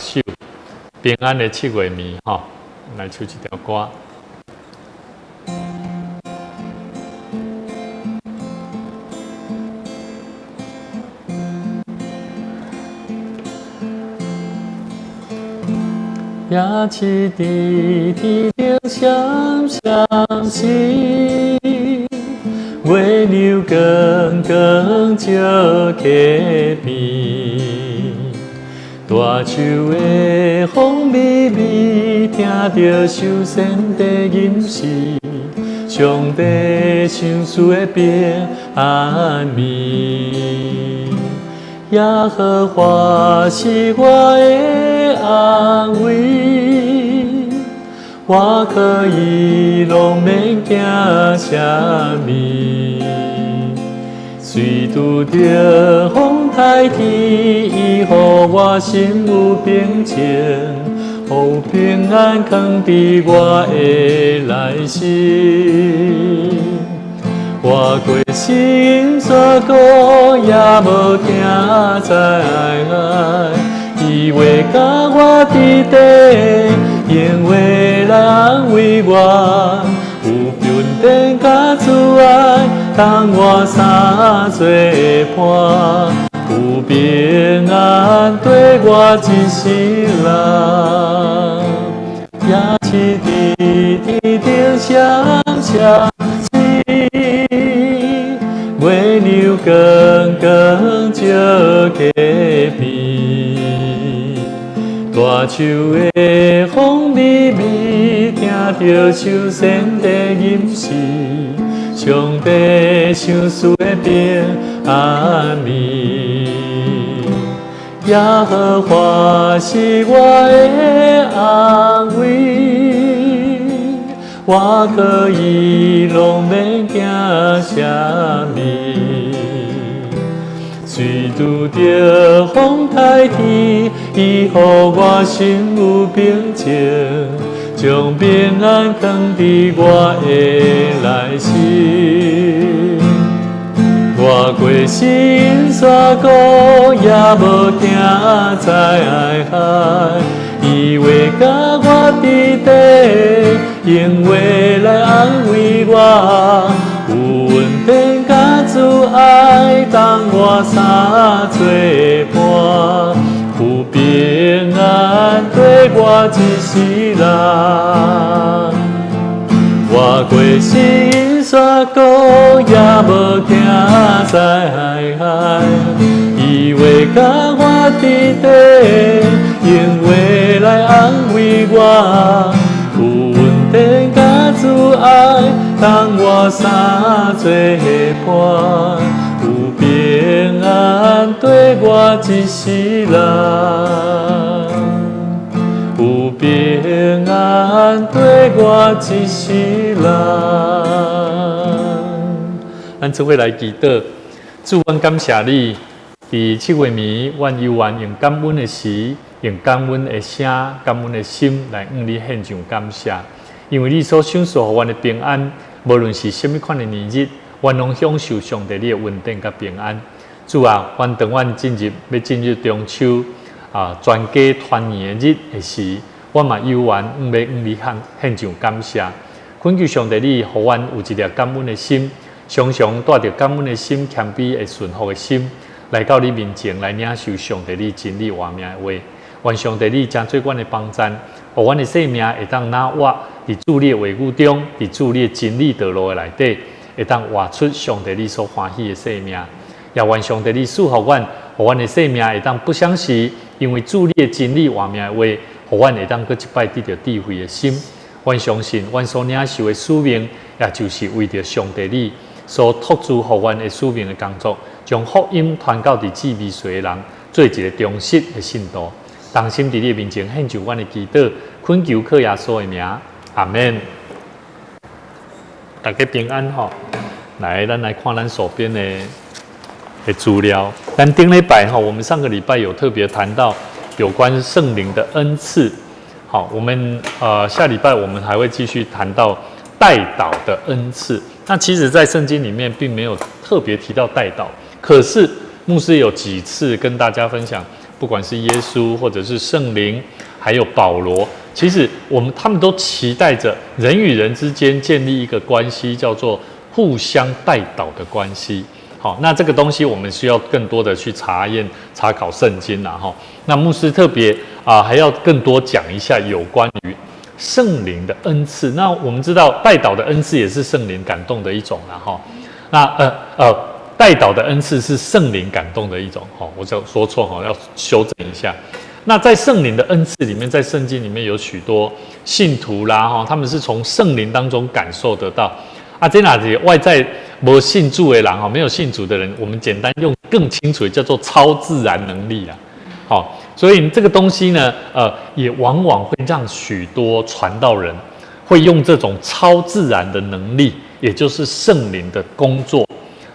首《平安的七月暝》吼，來唱這條歌。夜市佇天頂閃閃閃，月亮光光照溪邊，大樹的風微微，聽著修仙的吟詩，上帝賞賜的平安暝。耶和華是我的安慰，我可以攏免驚啥物。雖拄著風颱天，伊予我心有平靜，予平安藏佇我的內心。我過深山谷也無驚災害，伊話佮我佇底，用話來安慰我，有恩典佮慈愛，當我三做伴，有平安綴我一世人。夜市佇天頂閃閃閃，月亮光光照溪邊，大樹的風微微，聽著修仙的吟詩，上帝賞賜的平安暝。耶和華是我的安慰，我可以攏免驚啥物。雖拄著風颱天，伊予我心有平靜，將平安藏佇我的內心。我過深山谷也無驚災害，伊話佮我佇底，用話來安慰我，有恩典佮慈愛，當我三做伴，有平安綴我一世人。我過深山谷也無驚災害，伊話佮我佇底，用話來安慰我，有恩典佮慈愛，當我三做伴，有平安綴我一世人。有平安綴我一世人。咱做伙來祈禱，主，阮感謝你，佇七月暝，阮猶原用感恩的詞，用感恩的聲、感恩的心來向你獻上感謝。因為你所賞賜予阮的平安，無論是啥物款的年日，阮攏享受上帝你的恩典佮平安。主啊，阮當阮進入欲進入中秋啊，全家團圓的日的時，阮嘛猶原欲向你獻上感謝。懇求上帝你予阮有一粒感恩的心，常常帶著感恩的心、謙卑的順服的心，來到你面前來領受上帝你真理活命的話。願上帝你成做阮的幫贊，予阮的生命會當若活佇主你的話語中，佇主你的真理道路的內底，會當活出上帝你所歡喜的生命。也願上帝你賜予阮，予阮的生命會當不相時，因為主你的真理活命的話，予阮會當閣一擺得著智慧的心。阮相信，阮所領受的使命，也就是為著上帝你所託付予阮的使命的工作，將福音傳到佇至微細的人，做一个忠實的信徒。同心佇你的面前獻上阮的祈禱，懇求靠耶穌的名，阿們。大家平安吼！來，咱來看咱手邊的資料。咱頂禮拜吼，我們上個禮拜有特別談到有關聖靈的恩賜。好，我們下禮拜我們還會繼續談到代禱的恩賜。那其實，在聖經裡面並沒有特別提到代禱，可是牧師有幾次跟大家分享，不管是耶穌或者是聖靈，還有保羅，其實他們都期待着人與人之間建立一個關係，叫做互相代禱的關係。好，那這個東西我們需要更多的去查驗、查考聖經啦。哈，那牧師特別啊，還要更多講一下有關於聖靈的恩賜。那我們知道代禱的恩賜也是聖靈感動的一種啦。哈，那代禱的恩賜是聖靈感動的一種。哈，我就說錯哈，要修正一下。那在聖靈的恩賜裡面，在聖經裡面有許多信徒啦，哈，他們是從聖靈當中感受得到。啊，這若是外在無信主的人哈，沒有信主的人，我們簡單用更清楚的叫做超自然能力啊。好，所以這個東西呢，也往往會讓許多傳道人會用這種超自然的能力，也就是聖靈的工作，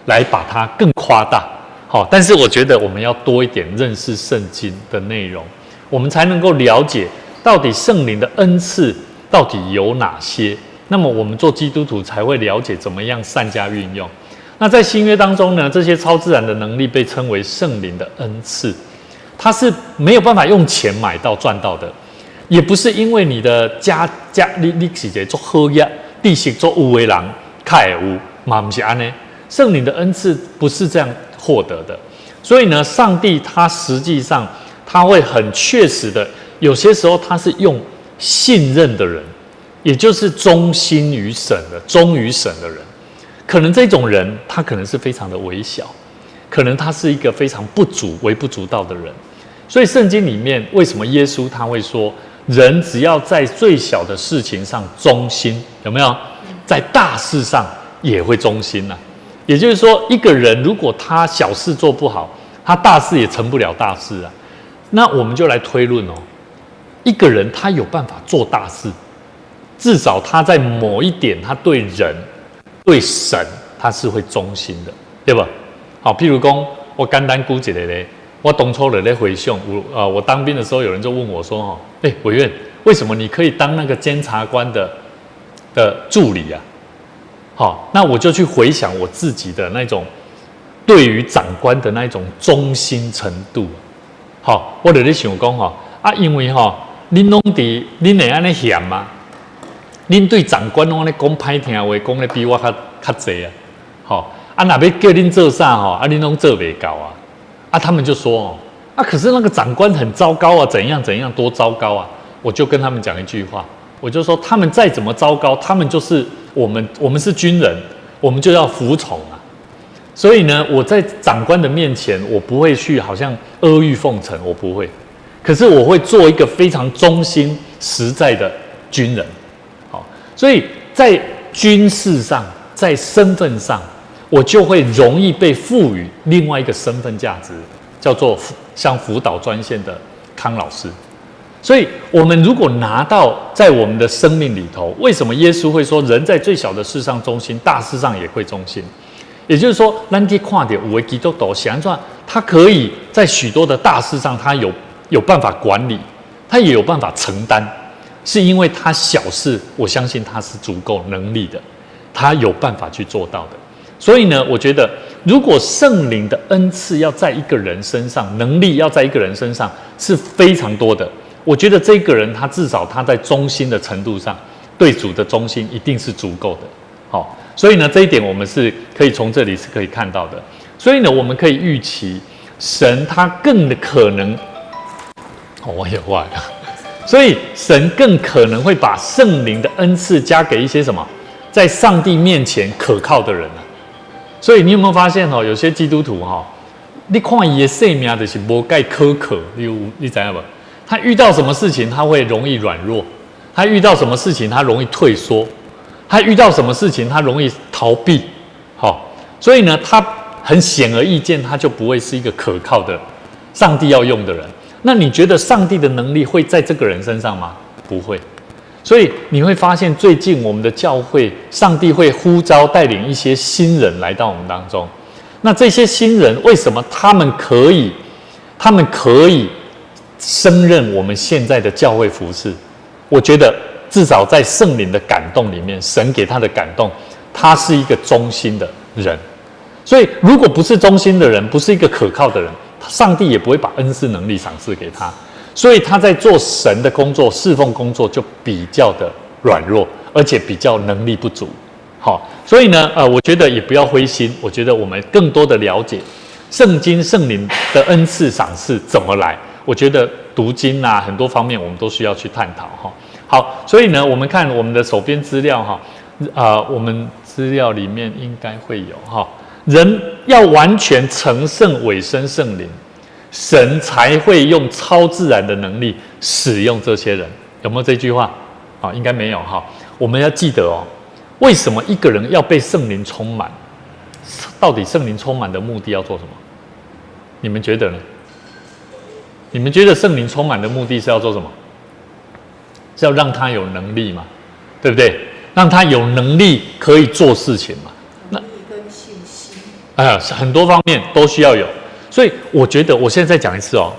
來把它更誇大。好，但是我覺得我們要多一點認識聖經的內容，我們才能夠了解到底聖靈的恩賜到底有哪些。那麼我們做基督徒才會了解怎麼樣善加運用。那在新約當中呢，這些超自然的能力被稱為聖靈的恩賜，它是沒有辦法用錢買到賺到的，也不是因為你的家你是一個足好額、知識足有的人較會有，嘛毋是按呢。聖靈的恩賜不是這樣獲得的，所以呢，上帝他實際上他會很確實的，有些時候他是用信任的人，也就是忠心於神的、忠於神的人，可能這種人他可能是非常的微小，可能他是一個非常不足、微不足道的人。所以聖經裡面為什麼耶穌他會說，人只要在最小的事情上忠心，有沒有？在大事上也會忠心呢？也就是說，一個人如果他小事做不好，他大事也成不了大事啊。那我們就來推論哦，一個人他有辦法做大事，至少他在某一點，他對人、對神，他是會忠心的，對吧？好，譬如講，我簡單舉一個例，我當初咧回想，我當兵的時候，有人就問我說：“哈，哎，委員，為什麼你可以當那個監察官的助理啊？”好，那我就去回想我自己的那種對於長官的那種忠心程度。好，我就咧想講吼，啊，因為吼，恁攏佇恁會按呢嫌嗎？恁對長官攏按呢講歹聽話，講得比我較濟啊！好，啊，若欲叫恁做啥吼，啊，恁攏做袂到啊！啊，他們就說哦，啊，可是那個長官很糟糕啊，怎樣怎樣，多糟糕啊！我就跟他們講一句話，我就說他們再怎麼糟糕，他們就是我們，我們是軍人，我們就要服從啊！所以呢，我在長官的面前，我不會去好像阿諛奉承，我不會，可是我會做一個非常忠心實在的軍人。所以在軍事上，在身份上，我就會容易被賦予另外一個身份價值，叫做像輔導專線的康老師。所以，我們如果拿到在我們的生命裡頭，為什麼耶穌會說人在最小的事上忠心，大事上也會忠心？也就是說，咱去看著有的基督徒是按怎，他可以在許多的大事上，他有辦法管理，他也有辦法承擔。是因為他小事，我相信他是足夠能力的，他有辦法去做到的。所以呢，我覺得如果聖靈的恩賜要在一個人身上，能力要在一個人身上是非常多的。我覺得這個人他至少他在忠心的程度上，對主的忠心一定是足夠的。好，所以呢，這一點我們是可以從這裡是可以看到的。所以呢，我們可以預期神他更可能，哦，我也壞了。所以神更可能會把聖靈的恩賜加給一些什麼，在上帝面前可靠的人啊。所以你有沒有發現哦，有些基督徒哈，你看伊的生命就是無蓋可靠，你知影無？他遇到什麼事情他會容易軟弱，他遇到什麼事情他容易退縮，他遇到什麼事情他容易逃避。好，所以呢，他很顯而易見，他就不會是一個可靠的上帝要用的人。那你覺得上帝的能力會在這個人身上嗎？不會。所以你會發現，最近我們的教會，上帝會呼召帶領一些新人來到我們當中。那這些新人為什麼他們可以勝任我們現在的教會服事？我覺得至少在聖靈的感動裡面，神給他的感動，他是一個忠心的人。所以如果不是忠心的人，不是一個可靠的人，他上帝也不會把恩賜能力賞賜給他，所以他在做神的工作、侍奉工作就比較的軟弱，而且比較能力不足。好，所以呢，我覺得也不要灰心。我覺得我們更多的了解聖經、聖靈的恩賜賞賜怎麼來，我覺得讀經啊，很多方面我們都需要去探討哈。好，所以呢，我們看我們的手邊資料哈，我們資料裡面應該會有哈。人要完全成聖、委身聖靈，神才會用超自然的能力使用這些人。有沒有這句話？啊，應該沒有哈。我們要記得哦，為什麼一個人要被聖靈充滿？到底聖靈充滿的目的要做什麼？你們覺得呢？你們覺得聖靈充滿的目的是要做什麼？是要讓他有能力嘛？對不對？讓他有能力可以做事情嘛？能力跟信心。哎呀，很多方面都需要有，所以我覺得我現在再講一次哦，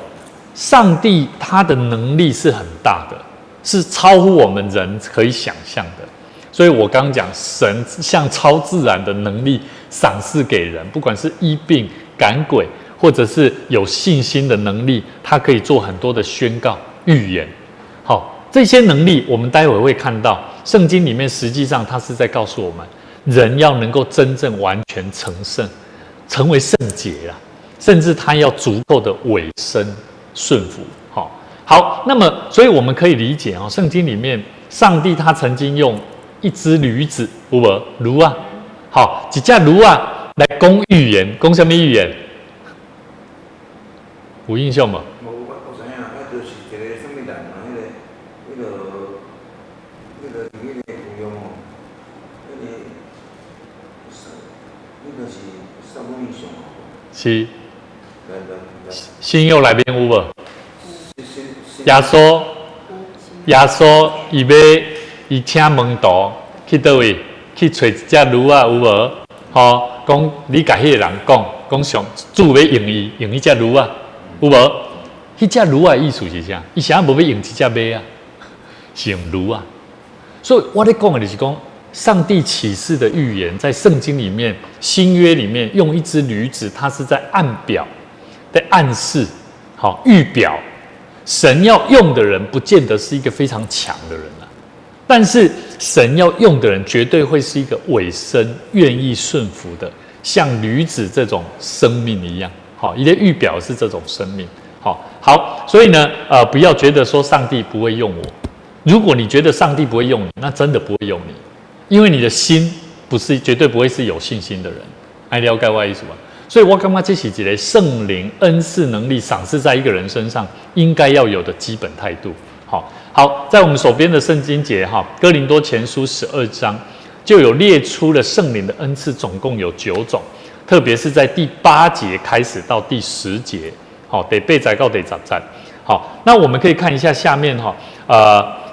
上帝他的能力是很大的，是超乎我們人可以想象的。所以我剛講神像超自然的能力賞賜給人，不管是醫病、趕鬼，或者是有信心的能力，他可以做很多的宣告、預言。好，這些能力我們待會會看到，聖經裡面實際上他是在告訴我們，人要能夠真正完全成聖，成為聖潔啊，甚至他要足夠的委身順服。好，好，那麼所以我們可以理解哦，聖經裡面上帝他曾經用一隻驢子，有無驢啊？好，一隻驢啊來講預言，講啥物預言？有印象無？無，我知影，啊，就是一個啥物人嘛，彼個舊約哦，彼個是撒母耳上哦。是。來來來。新約內面有無？耶穌伊欲伊請門徒去佗位去揣一隻驢仔有無？吼，講你共彼個人講，講上主欲用伊，用彼隻驢仔有無？彼隻驢仔的意思是啥？伊啥無欲用一隻馬啊，是用驢仔。所以我咧講的就是講，上帝啟示的預言，在聖經裡面、新約裡面，用一隻驢子，它是在暗表、在暗示、好預表，神要用的人，不見得是一個非常強的人啊，但是神要用的人，絕對會是一個委身、願意順服的，像驢子這種生命一樣。好，伊的預表是這種生命。好，好，所以呢，不要覺得說上帝不會用我。如果你覺得上帝不會用你，那真的不會用你，因為你的心不是絕對不會是有信心的人。愛了解我意思吧？所以我感覺這是一個聖靈恩賜能力賞賜在一個人身上應該要有的基本態度。好，好，在我們手邊的聖經節哈，哥林多前書12章就有列出了聖靈的恩賜，總共有九種，特別是在第八節開始到第10節，好，第八節到第十節。好，那我們可以看一下下面哈，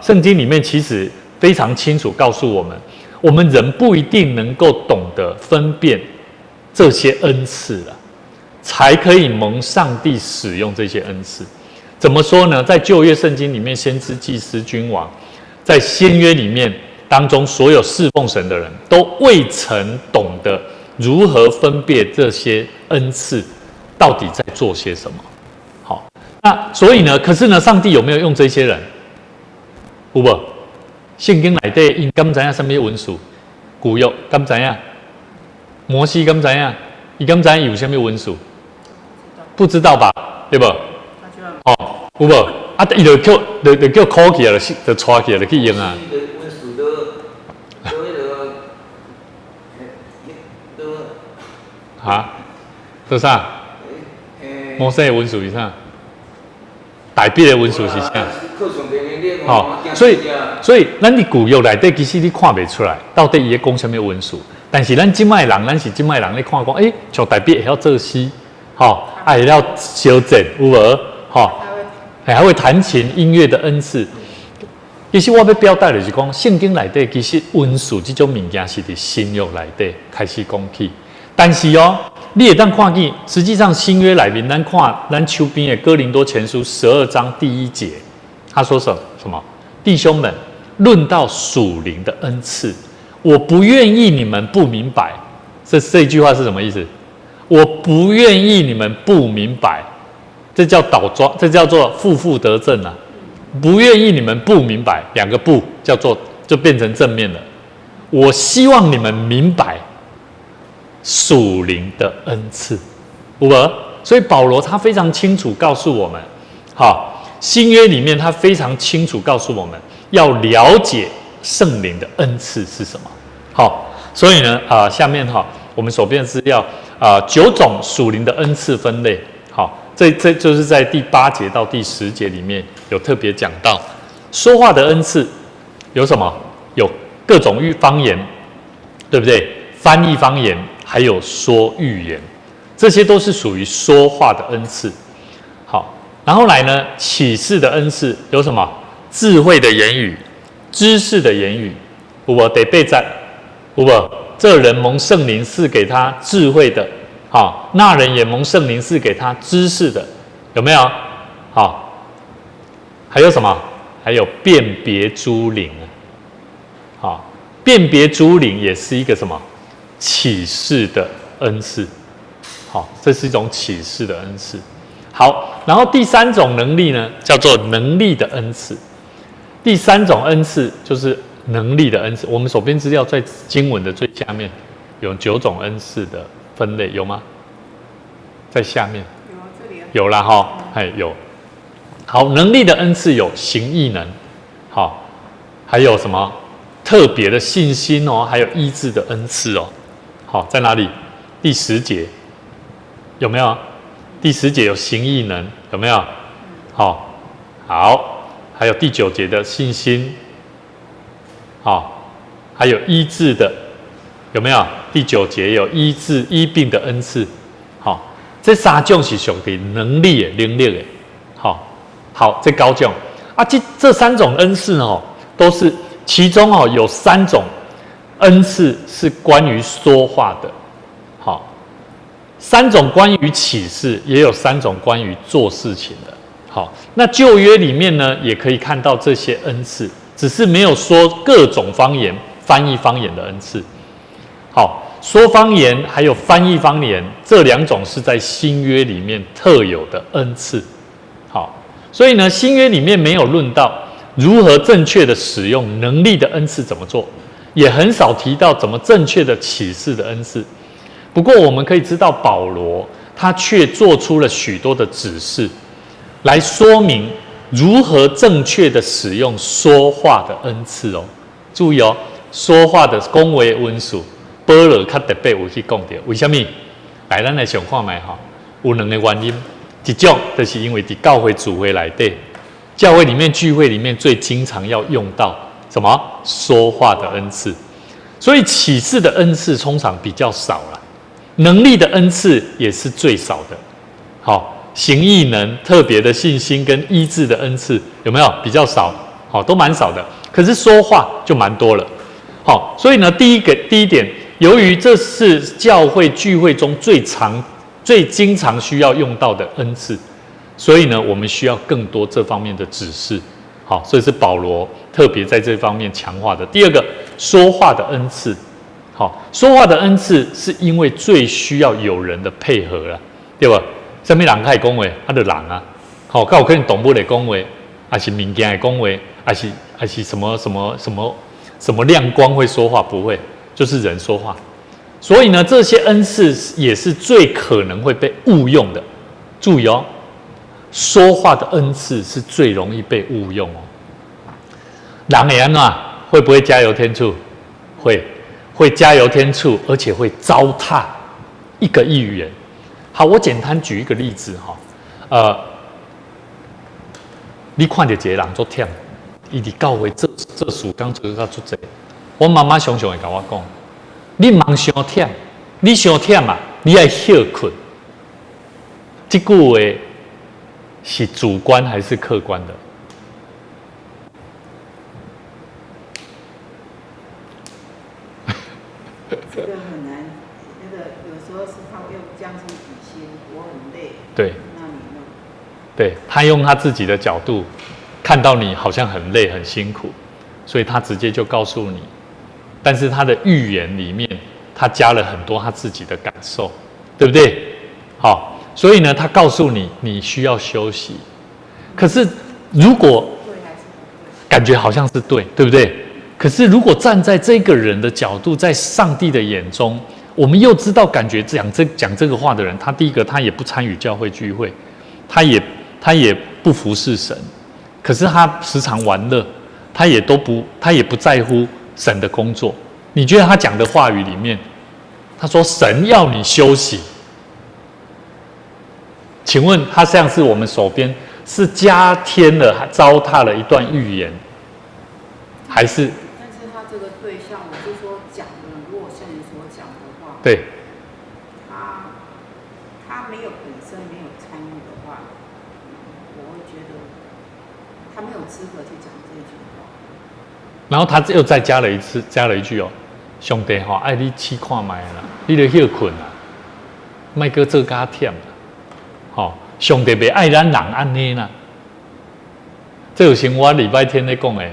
聖經裡面其實非常清楚告訴我們，我們人不一定能夠懂得分辨這些恩賜了，才可以蒙上帝使用這些恩賜。怎麼說呢？在舊約聖經裡面，先知、祭司、君王，在新約裡面當中，所有侍奉神的人都未曾懂得如何分辨這些恩賜到底在做些什麼。好，那所以呢？可是呢，上帝有沒有用這些人？有無？聖經內底，𪜶敢知影啥物文書？舊約敢知影？摩西敢知影？伊敢知影有啥物文書？不知道吧？對無？哦，有無？啊，伊就叫就叫 call 起來，就帶起來就去用啊。文書都都彼個，都哈？都啥？摩西的文書是啥？大衛的文書是啥？吼，所以咱佇舊約內底，其實你看袂出來，到底伊咧講啥物文書。但是咱這擺人，咱是這擺人咧看講，欸，像大衛會曉作詩，吼，啊會曉相戰，有無？吼，還會彈琴音樂的恩賜。其實我欲表達就是講，聖經內底其實文書這種物件是佇新約內底開始講起。但是哦，你會當看見，實際上新約內面，咱看咱手邊的哥林多前書12章第1節，他說什什麼？弟兄們，論到屬靈的恩賜，我不願意你們不明白。這句話是什麼意思？我不願意你們不明白。這叫倒裝，這叫做負負得正啊！不願意你們不明白，兩個不叫做就變成正面了。我希望你們明白屬靈的恩賜，有無？所以保羅他非常清楚告訴我們，好，新約裡面他非常清楚告訴我們要了解聖靈的恩賜是什麼。好，所以呢，下面哈，我們手邊資料啊，九種屬靈的恩賜分類。好，這就是在第八節到第10節裡面有特別講到，說話的恩賜有什麼？有各種語方言，對不對？翻譯方言，還有說預言，這些都是屬於說話的恩賜。好，然後來呢，啟示的恩賜有什麼？智慧的言語、知識的言語，有無？第八節，有無？這人蒙聖靈賜給他智慧的，好，那人也蒙聖靈賜給他知識的，有沒有？好，還有什麼？還有辨別諸靈啊，好，辨別諸靈也是一個什麼啟示的恩賜？好，這是一種啟示的恩賜。好，然後第三種能力呢，叫做能力的恩賜。第三種恩賜就是能力的恩賜。我們手邊資料在經文的最下面有九種恩賜的分類，有嗎？在下面有啊，這裡啊。有啦哈，哎有。好，能力的恩賜有行異能，好，還有什麼特別的信心哦，還有醫治的恩賜哦。好，在哪裡？第十節有沒有？第十節有行異能，有沒有？好，好。還有第九節的信心，好，還有醫治的，有沒有？第九節有醫治醫病的恩賜，好，這三種是屬於能力的能力的，好，好，這九種啊，這三種恩賜哦，都是其中哦有三種恩賜是關於說話的，好，三種關於啟示，也有三種關於做事情的。好，那舊約裡面呢，也可以看到這些恩賜，只是沒有說各種方言、翻譯方言的恩賜。好，說方言還有翻譯方言這兩種是在新約裡面特有的恩賜。好，所以呢，新約裡面沒有論到如何正確的使用能力的恩賜怎麼做，也很少提到怎麼正確的啟示的恩賜。不過我們可以知道，保羅他卻做出了許多的指示，來說明如何正確的使用說話的恩賜哦。注意哦，說話的講話恩賜，保羅較特別有去講著。為啥物？來，咱來想看覓吼，有兩個原因。一種就是因為佇教會聚會內底，教會裡面聚會裡面最經常要用到什麼？說話的恩賜。所以啟示的恩賜通常比較少了，能力的恩賜也是最少的。好。行異能、特別的信心跟醫治的恩賜有沒有比較少？好，都蠻少的。可是說話就蠻多了。好，所以呢，第一點，由於這是教會聚會中最常、最經常需要用到的恩賜，所以呢，我們需要更多這方面的指示。好，所以是保羅特別在這方面強化的。第二個，說話的恩賜。好，說話的恩賜是因為最需要有人的配合了，對吧？啥物人較會講話？啊，就人啊，吼，較有可能動物會講話，還是物件會講話，還是什麼什麼什麼什麼亮光會說話？不會，就是人說話。所以呢，這些恩賜也是最可能會被誤用的。注意哦，說話的恩賜是最容易被誤用哦。人會按怎？會不會加油添醋？會，會加油添醋，而且會糟蹋一個預言。好，我簡單舉一個例子哈，你看著一個人足忝，伊佇教會做做事工做甲足濟。我媽媽常常會共我講，你毋通傷忝，你傷忝啊，你愛歇睏。這句話是主觀還是客觀的？這個很難，那個有時候是他用將心比心，我很累。對，那你呢？對，他用他自己的角度看到你好像很累很辛苦，所以他直接就告訴你。但是他的預言裡面，他加了很多他自己的感受，對不對？好，所以呢，他告訴你你需要休息。可是如果對還是不對？感覺好像是對，對不對？可是如果站在這個人的角度，在上帝的眼中，我們又知道，感覺講這個話的人，他第一個他也不參與教會聚會，他也不服侍神，可是他時常玩樂，他也不在乎神的工作。你覺得他講的話語裡面，他說神要你休息，請問他像是我們手邊是加添了糟蹋了一段預言，還是？但是他這個對象，我就說講的，如果像你所講的話，他沒有本身沒有參與的話，我會覺得他沒有資格去講這句話。然後他又再加了一次，加了一句哦，上帝吼愛你試看覓啦，你著歇睏啦，莫閣做甲忝啦，吼，上帝袂愛咱人按呢啦。這就像我禮拜天咧講的，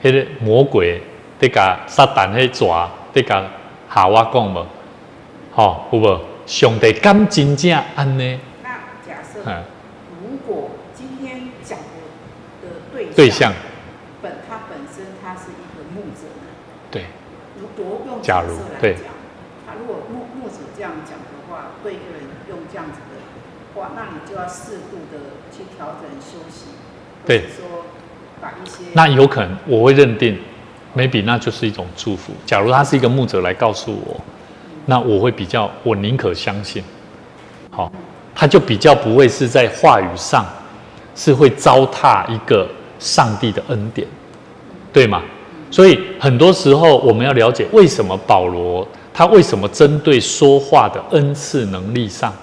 彼個魔鬼佇共撒旦彼蛇佇共夏娃講無，吼，有無？上帝敢真正按呢？那假設如果今天講的對象，對象他本身他是一個牧者呢？如果用假如假設來講，他如果牧者這樣講的話，對一個人用這樣子的話，那你就要適度的去調整休息，或是說把一些那有可能我會認定，maybe 那就是一種祝福。假如他是一個牧者來告訴我，那我會比較，我寧可相信。好，他就比較不會是在話語上是會糟蹋一個上帝的恩典，對嗎？所以很多時候我們要了解為什麼保羅他為什麼針對說話的恩賜能力上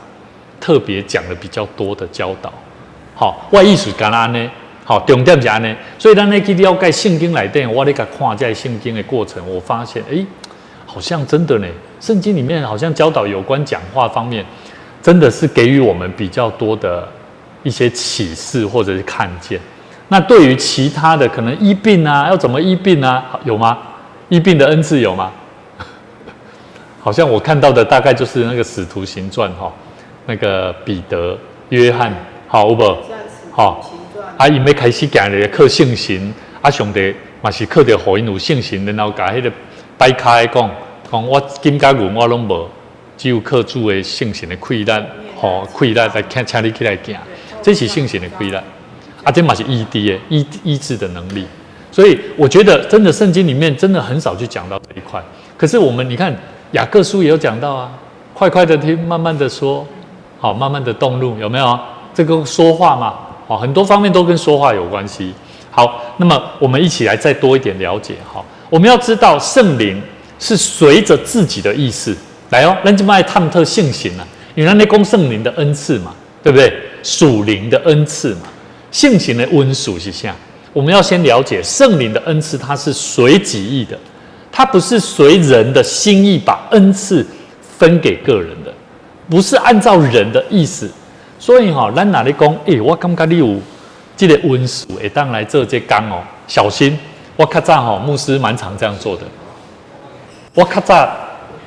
特別講了比較多的教導。好，我意思敢若按呢？好，重點是按呢。所以咱咧去了解聖經內底，我咧共看這聖經的過程，我發現，哎，好像真的呢。聖經裡面好像教導有關講話方面，真的是給予我們比較多的一些啟示或者是看見。那對於其他的可能醫病啊，要怎麼醫病啊？有嗎？醫病的恩賜有嗎？好像我看到的大概就是那個《使徒行傳》哈，那個彼得、約翰，好無？好，啊，𪜶欲開始行咧，靠聖神，啊，上帝嘛是靠著予𪜶有聖神，然後共彼個擺跤的講，講我金佮銀我攏無，只有靠主的聖神的氣力，吼，氣力來請你起來行，這是聖神的氣力。啊，這嘛是醫治的醫治的能力，所以我覺得真的聖經裡面真的很少去講到這一塊。可是我們你看雅各書也有講到啊，快快的聽，慢慢的說，好，慢慢的動怒，有沒有？這個說話嘛，好，很多方面都跟說話有關係。好，那麼我們一起來再多一點了解。好，我們要知道聖靈是隨着自己的意思來哦，咱這擺探討聖神啊，因為咱咧講聖靈的恩賜嘛，對不對？屬靈的恩賜嘛。聖神的恩賜是啥？我們要先了解聖靈的恩賜，它是隨己意的，它不是隨人的心意把恩賜分給個人的，不是按照人的意思。所以哈，咱若咧講，欸，我感覺你有這個恩賜會當來做這工哦，小心！我較早吼，牧師蠻常這樣做的。我較早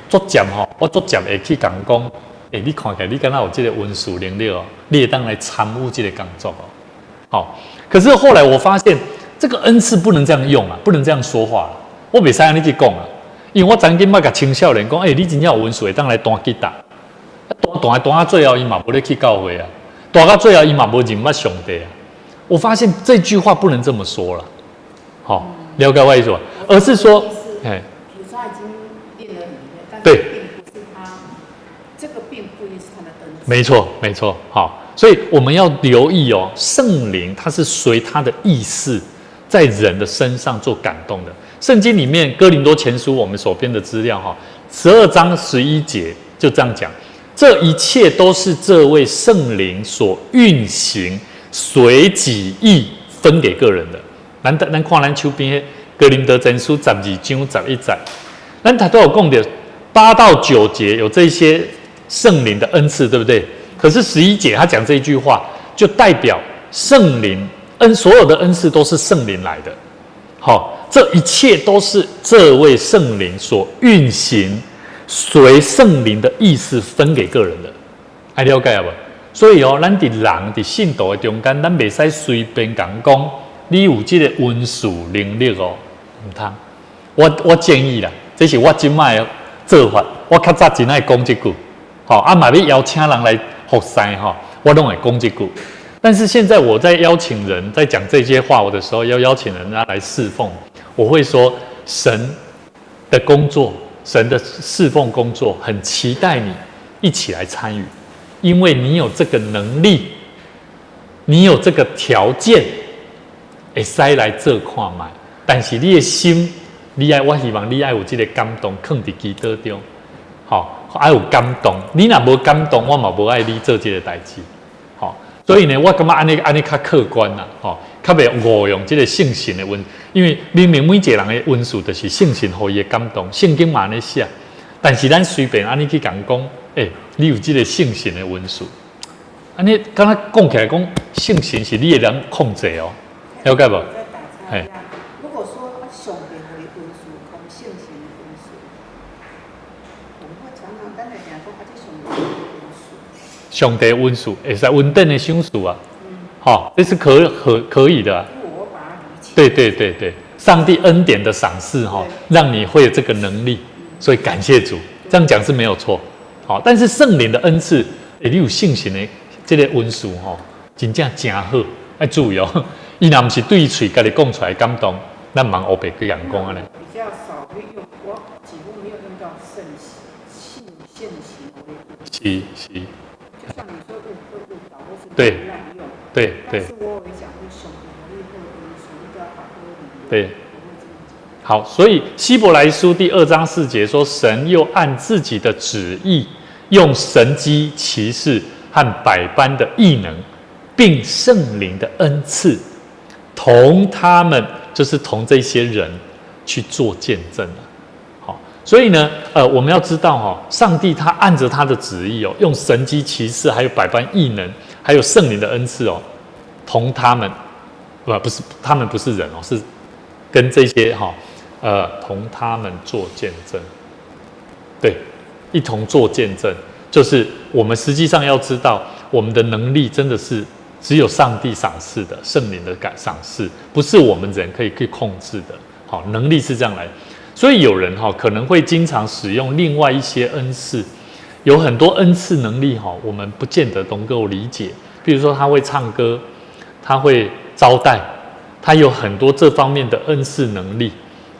足賤吼，我足賤會去共講，欸，你看起來你敢若有這個恩賜能力哦，你會當來參與這個工作哦。好，可是後來我發現這個恩賜不能這樣用啊，不能這樣說話。我袂使按呢去講啊，因為我曾經捌共青少年講，欸，你真正有恩賜會當來彈吉他，彈彈彈到最後，伊嘛無咧去教會啊，彈到最後，伊嘛無認捌上帝啊。我發現這句話不能這麼說了，好，了解我意思吧？而是說，哎，比如說他已經練得很厲害，但是並不是他，這個並不一定是他的恩賜。沒錯，沒錯，好。所以我們要留意哦，聖靈他是隨他的意思在人的身上做感動的。聖經裡面哥林多前書我們手邊的資料哈，12章11節就這樣講，這一切都是這位聖靈所運行，隨己意分給個人的。咱看咱手邊哥林多前書12章11節，咱頭拄有講著8到9節有這些聖靈的恩賜，對不對？可是11節他講這一句話，就代表聖靈恩所有的恩賜都是聖靈來的。好，這一切都是這位聖靈所運行，隨聖靈的意思分給個人的。愛了解無？所以哦，咱佇人佇信徒的中間，咱袂使隨便共講，你有這个恩賜能力哦，毋通。我建議啦，這是我這擺的做法。我較早真愛講這句，吼啊嘛欲邀請人來服侍吼，我攏會講這句。但是現在我在邀請人在講這些話的時候，要邀請人家來侍奉，我會說神的工作，神的侍奉工作，很期待你一起來參與，因為你有這個能力，你有這個條件，會使來做看覓。但是你的心，你愛，我希望你愛有這个感動，囥佇祈禱中，吼，愛有感動。你若無感動，我嘛無愛你做這个代誌。所以呢，我感覺按呢按呢較客觀啦，吼，較袂誤用這个聖神的恩，因為明明每一个人的恩賜就是聖神予伊的感動，聖經嘛按呢寫，但是咱隨便按呢去共講，欸，你有這个聖神的恩賜，按呢敢若講起來講聖神是你的人控制哦，了解無？嘿。如果說上帝予伊恩賜，講聖神的恩賜，我們會常常單來講說，啊，這上帝的恩賜。上帝恩賜會使恩典的賞賜啊，好，這是可以的。對對對對，上帝恩典的賞賜哈，讓你會有這個能力，所以感謝主，這樣講是沒有錯。好，但是聖靈的恩賜，欸，你有聖神的這个恩賜吼，真正誠好，愛注意哦。伊若毋是對喙家己講出來感動，咱毋通烏白去共講按呢。比較少會用，我幾乎沒有用到聖性聖行。是是。就像你說誤會誤導或是濫用，對。但是我會講會上帝會恩賜，你都要把握對。好，所以希伯來書第2章4節說，神又按自己的旨意，用神蹟奇事和百般的異能，並聖靈的恩賜，同他們，就是同這些人去做見證。好，所以呢，我們要知道哈，上帝他按着他的旨意哦，用神蹟奇事，還有百般異能，還有聖靈的恩賜哦，同他們，不是他們不是人哦，是跟這些哈，同他們做見證，對，一同做見證，就是我們實際上要知道，我們的能力真的是只有上帝賞賜的，聖靈的感賞賜，不是我們人可以去控制的。好，能力是這樣來，所以有人哈可能會經常使用另外一些恩賜，有很多恩賜能力哈，我們不見得能夠理解。比如說他會唱歌，他會招待，他有很多這方面的恩賜能力。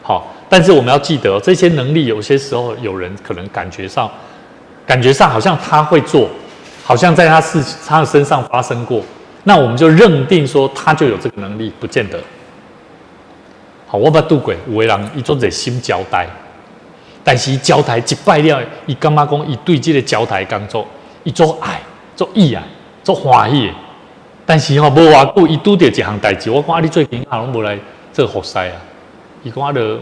好，但是我們要記得，這些能力有些時候有人可能感覺上好像他會做，好像在他的身上發生過，那我們就認定說他就有這個能力，不見得。好，我捌拄過有的人伊做熱心招待，但是伊招待一擺了，伊感覺講伊對這个招待工作，伊足愛、足意愛、足歡喜的。但是吼，無偌久，伊拄著一項代誌，我講啊，你最近啊攏無來做服侍啊？伊講啊，就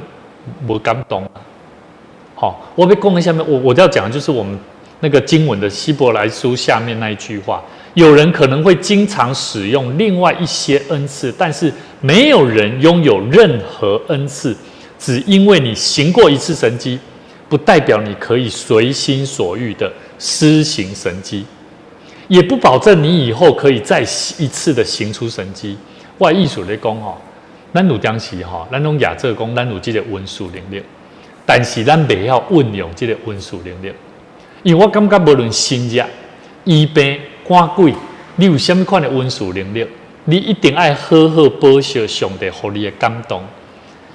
無感動啊。好，我欲講啥物，我要講的就是我們那個經文的希伯來書下面那一句話。有人可能會經常使用另外一些恩賜，但是沒有人擁有任何恩賜，只因為你行過一次神蹟，不代表你可以隨心所欲的施行神蹟，也不保證你以後可以再一次的行出神蹟。我的意思咧講吼，咱有當時吼，咱攏舉做講，咱有這个恩賜能力，但是咱袂曉運用這个恩賜能力，因為我感覺無論身熱、醫病、趕鬼，你有啥物款的恩賜能力，你一定愛好好保守上帝予你的感動，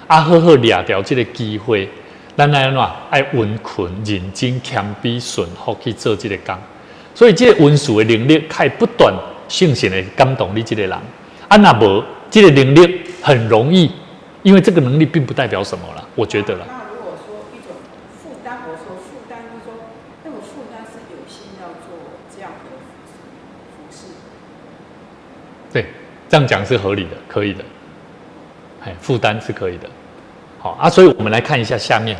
啊，好好掠著這个機會。咱愛按怎？愛殷勤、認真、謙卑、順服去做這个工。所以，這个恩賜的能力，會不斷聖神會感動你這个人。啊，若無這个能力很容易，因為這個能力並不代表什麼啦，我覺得啦。那如果說一種負擔，我說負擔就是說，那個負擔是有心要做這樣的服侍。對，這樣講是合理的，可以的。哎，負擔是可以的。好啊，所以我們來看一下下面。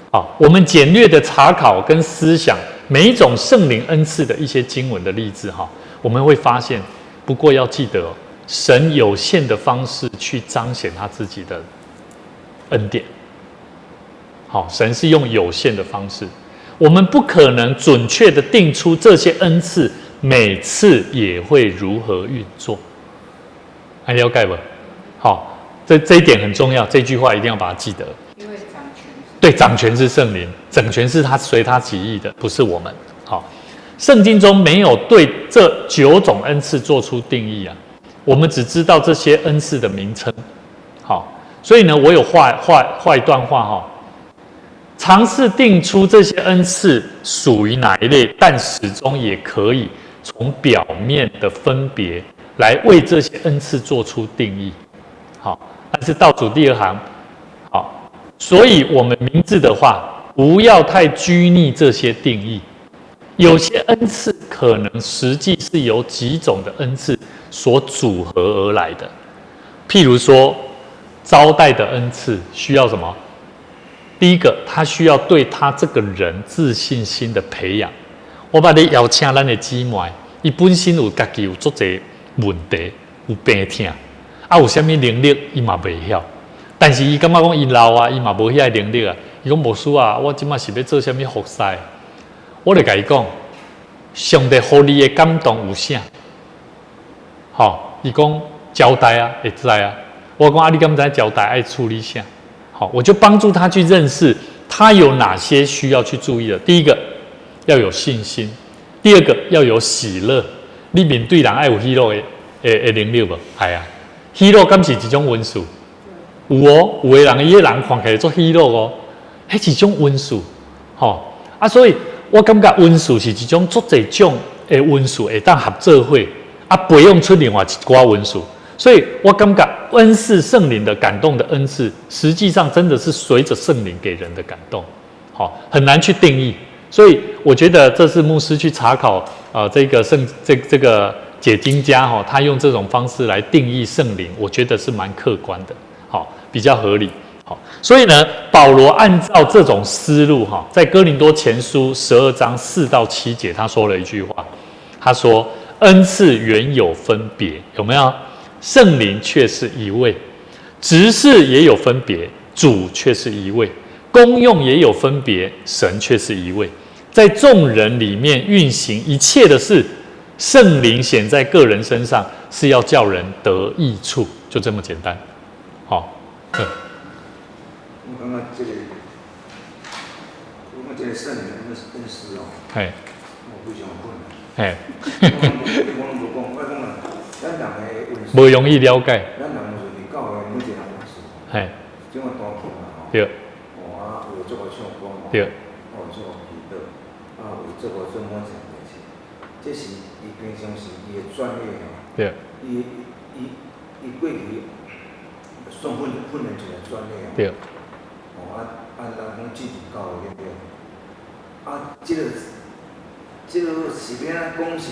好，我們簡略的查考跟思想每一種聖靈恩賜的一些經文的例子哈，我們會發現，不過要記得，神有限的方式去彰顯他自己的恩典。好，神是用有限的方式，我們不可能準確的定出這些恩賜每次也會如何運作。還了解無？好，這一點很重要，這句話一定要把它記得。因為掌權是對，掌權是聖靈，掌權是他隨他己意的，不是我們。好，聖經中沒有對這九種恩賜做出定義啊，我們只知道這些恩賜的名稱。好，所以呢，我有畫一段話哈，嘗試定出這些恩賜屬於哪一類，但始終也可以從表面的分別來為這些恩賜做出定義。好，但是倒數第二行，好，所以我們明智的話，不要太拘泥這些定義。有些恩賜可能實際是由幾種的恩賜所組合而來的。譬如說，招待的恩賜需要什麼？第一個，他需要對他這個人自信心的培養。我把你邀請咱的姊妹，伊本身有家己有足濟問題，有病痛，啊，有啥物能力伊嘛袂曉。但是伊感覺講伊老啊，伊嘛無遐個能力啊。伊講牧師啊，我這馬是欲做啥物服侍？我就共伊講，上帝予你的感動有啥？吼，伊講招待啊，會知啊。我講啊，你敢知招待愛處理啥？好，我就幫助他去認識他有哪些需要去注意的。第一個要有信心，第二個要有喜樂。你面對人愛有喜樂的能力無？係啊，喜樂敢是一種恩賜？有哦，有的人伊个人看起來足喜樂哦，彼是一種恩賜，吼啊，所以我感覺恩賜是一種足濟種的恩賜會當合做伙，啊，培養出另外一寡恩賜。所以我感覺恩賜聖靈的感動的恩賜，實際上真的是隨着聖靈給人的感動，好，很難去定義。所以我覺得這是牧師去查考啊，這個聖這個解經家哈，他用這種方式來定義聖靈，我覺得是蠻客觀的，好，比較合理。好，所以呢，保羅按照這種思路哈，在哥林多前書12章4到7節，他說了一句話，他說：“恩賜原有分別，有沒有？聖靈卻是一位，職事也有分別，主卻是一位，功用也有分別，神卻是一位，在眾人裡面運行一切的事，聖靈顯在各人身上，是要叫人得益處，就這麼簡單。好，嗯。我感覺這個，我感覺這個聖靈的恩賜哦，我非常困難。我攏無講，我講啊，咱人的恩賜，無容易了解。咱人就是教會每一個人恩賜，這種彈琴嘛吼，哦啊，有做個唱歌嘛，哦，做個祈禱，啊，有做個做每一項代誌，這是伊平常時伊的專業吼，伊伊伊過去算訓練出來專業吼。哦啊啊，人講進入教會對不對？啊，這個是欲按怎講是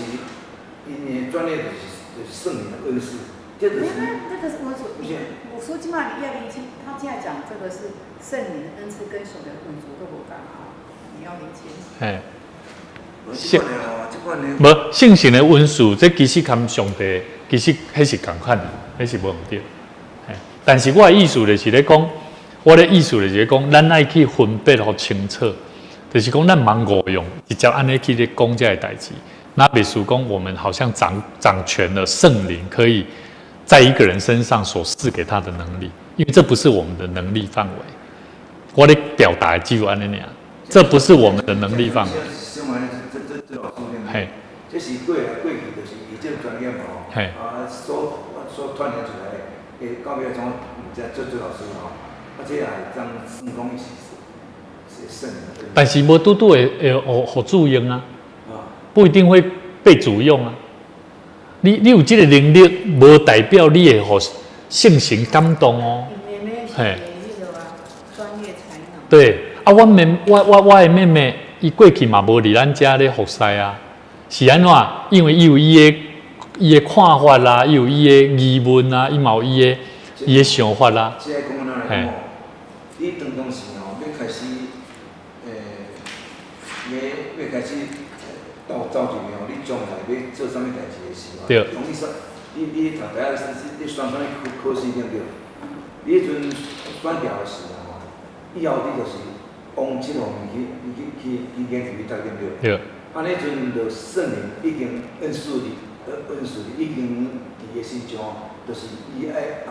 ，𪜶的專業就是聖靈的恩賜，這就是。那個是我說，我說這馬你要釐清，他現在講這個是聖靈的恩賜跟神的恩賜都無仝啊，你要釐清。嘿。這款的無聖神的恩賜，這其實含上帝，其實彼是仝款的，彼是無毋對。嘿，但是我的意思就是咧講，我的意思就是講，咱愛去分別予清楚，就是講咱毋通誤用，直接按呢去咧講這个代誌。那比如講，我們好像掌權了聖靈，可以在一個人身上所賜給他的能力，因為這不是我們的能力範圍。我咧表達只有按呢爾，這不是我們的能力範圍。嘿，這是過來過去，就是伊這個專業嘛吼，啊，所鍛鍊出來的，到尾怎毋知做老師吼，啊，這也會當算講伊是聖靈。但是無拄拄會予主用啊，不一定會被主用啊。你有這個能力，無代表你會予聖神感動哦。嘿，專業才能。對，啊，我妹，我的妹妹，伊過去嘛無佇咱遮咧服侍啊，是按怎？因為伊有伊的看法啦，伊有伊的疑問啊，伊嘛有伊的想法啦。這個講按怎來講吼？你當當時吼，欲開始，欲開始走入去吼，你將來欲做啥物代誌的時候，講你選，你讀大學，你選啥物考試對毋對？你彼陣選調的時候吼，以後你就是往這方面去，你去研究去讀對毋對？對。按呢陣就聖靈已經恩賜你，恩賜你已經佇伊身上，就是伊愛愛，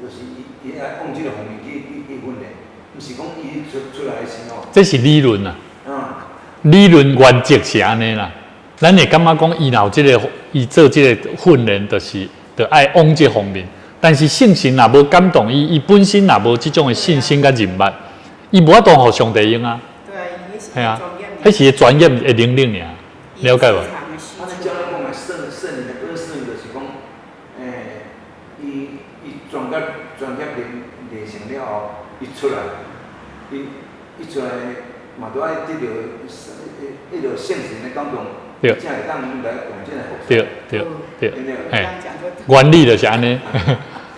就是伊伊愛往這個方面去訓練，毋是講伊出來時吼。這是理論啊。理論原則是按呢啦。咱會感覺講，伊若有這個，伊做這個訓練，就是就愛往這方面。但是聖神若無感動伊，伊本身若無這種的信心佮認捌，伊無法度予上帝用啊。對啊，係啊，彼是專業的能力爾，了解無？啊，你照咱講的聖靈的恩賜，就是講，伊專業練成了後，伊出來，伊出來嘛都愛得著彼個聖神的感動，才會當來用這個服侍。對對對，嘿，原理就是按呢。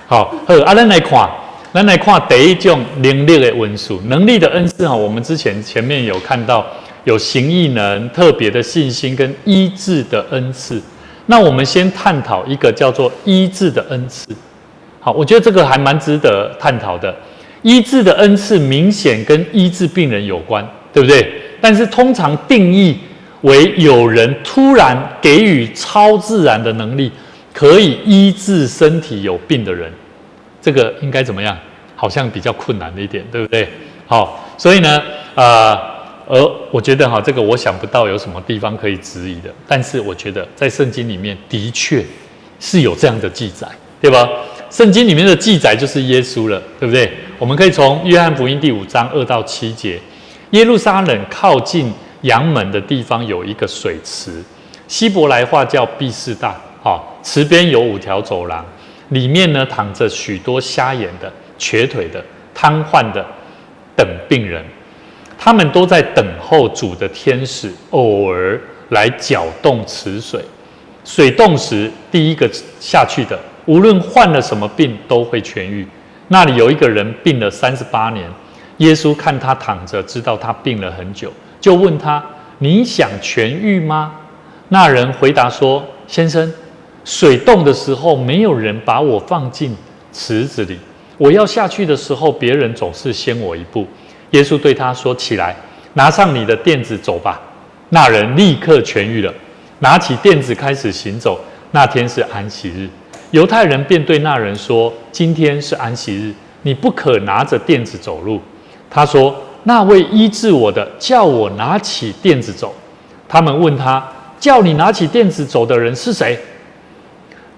好，好，啊，咱來看第一種能力的恩賜，能力的恩賜哈，我們之前前面有看到有行異能、特別的信心跟醫治的恩賜。那我們先探討一個叫做醫治的恩賜。好，我覺得這個還蠻值得探討的。醫治的恩賜明顯跟醫治病人有關，對不對？但是通常定義為有人突然給予超自然的能力，可以醫治身體有病的人。這個應該怎麼樣？好像比較困難的一點，對不對？好，所以呢，而我覺得哈，這個我想不到有什麼地方可以質疑的。但是我覺得在聖經裡面的確是有這樣的記載，對吧？聖經裡面的記載就是耶穌了，對不對？我們可以從約翰福音第5章2到7節，耶路撒冷靠近羊門的地方有一個水池，希伯來話叫畢士大，好，池邊有五條走廊。裡面呢躺着許多瞎眼的、瘸腿的、癱瘓的等病人，他們都在等候主的天使偶爾來攪動池水。水動時，第一個下去的，無論患了什麼病，都會痊癒。那裡有一個人病了38年，耶穌看他躺着，知道他病了很久，就問他：“你想痊癒嗎？”那人回答說：“先生。”水動的時候，沒有人把我放進池子裡。我要下去的時候，別人總是先我一步。耶穌對他說：“起來，拿上你的墊子走吧。”那人立刻痊癒了，拿起墊子開始行走。那天是安息日，猶太人便對那人說：“今天是安息日，你不可拿着墊子走路。”他說：“那位醫治我的，叫我拿起墊子走。”他們問他：“叫你拿起墊子走的人是誰？”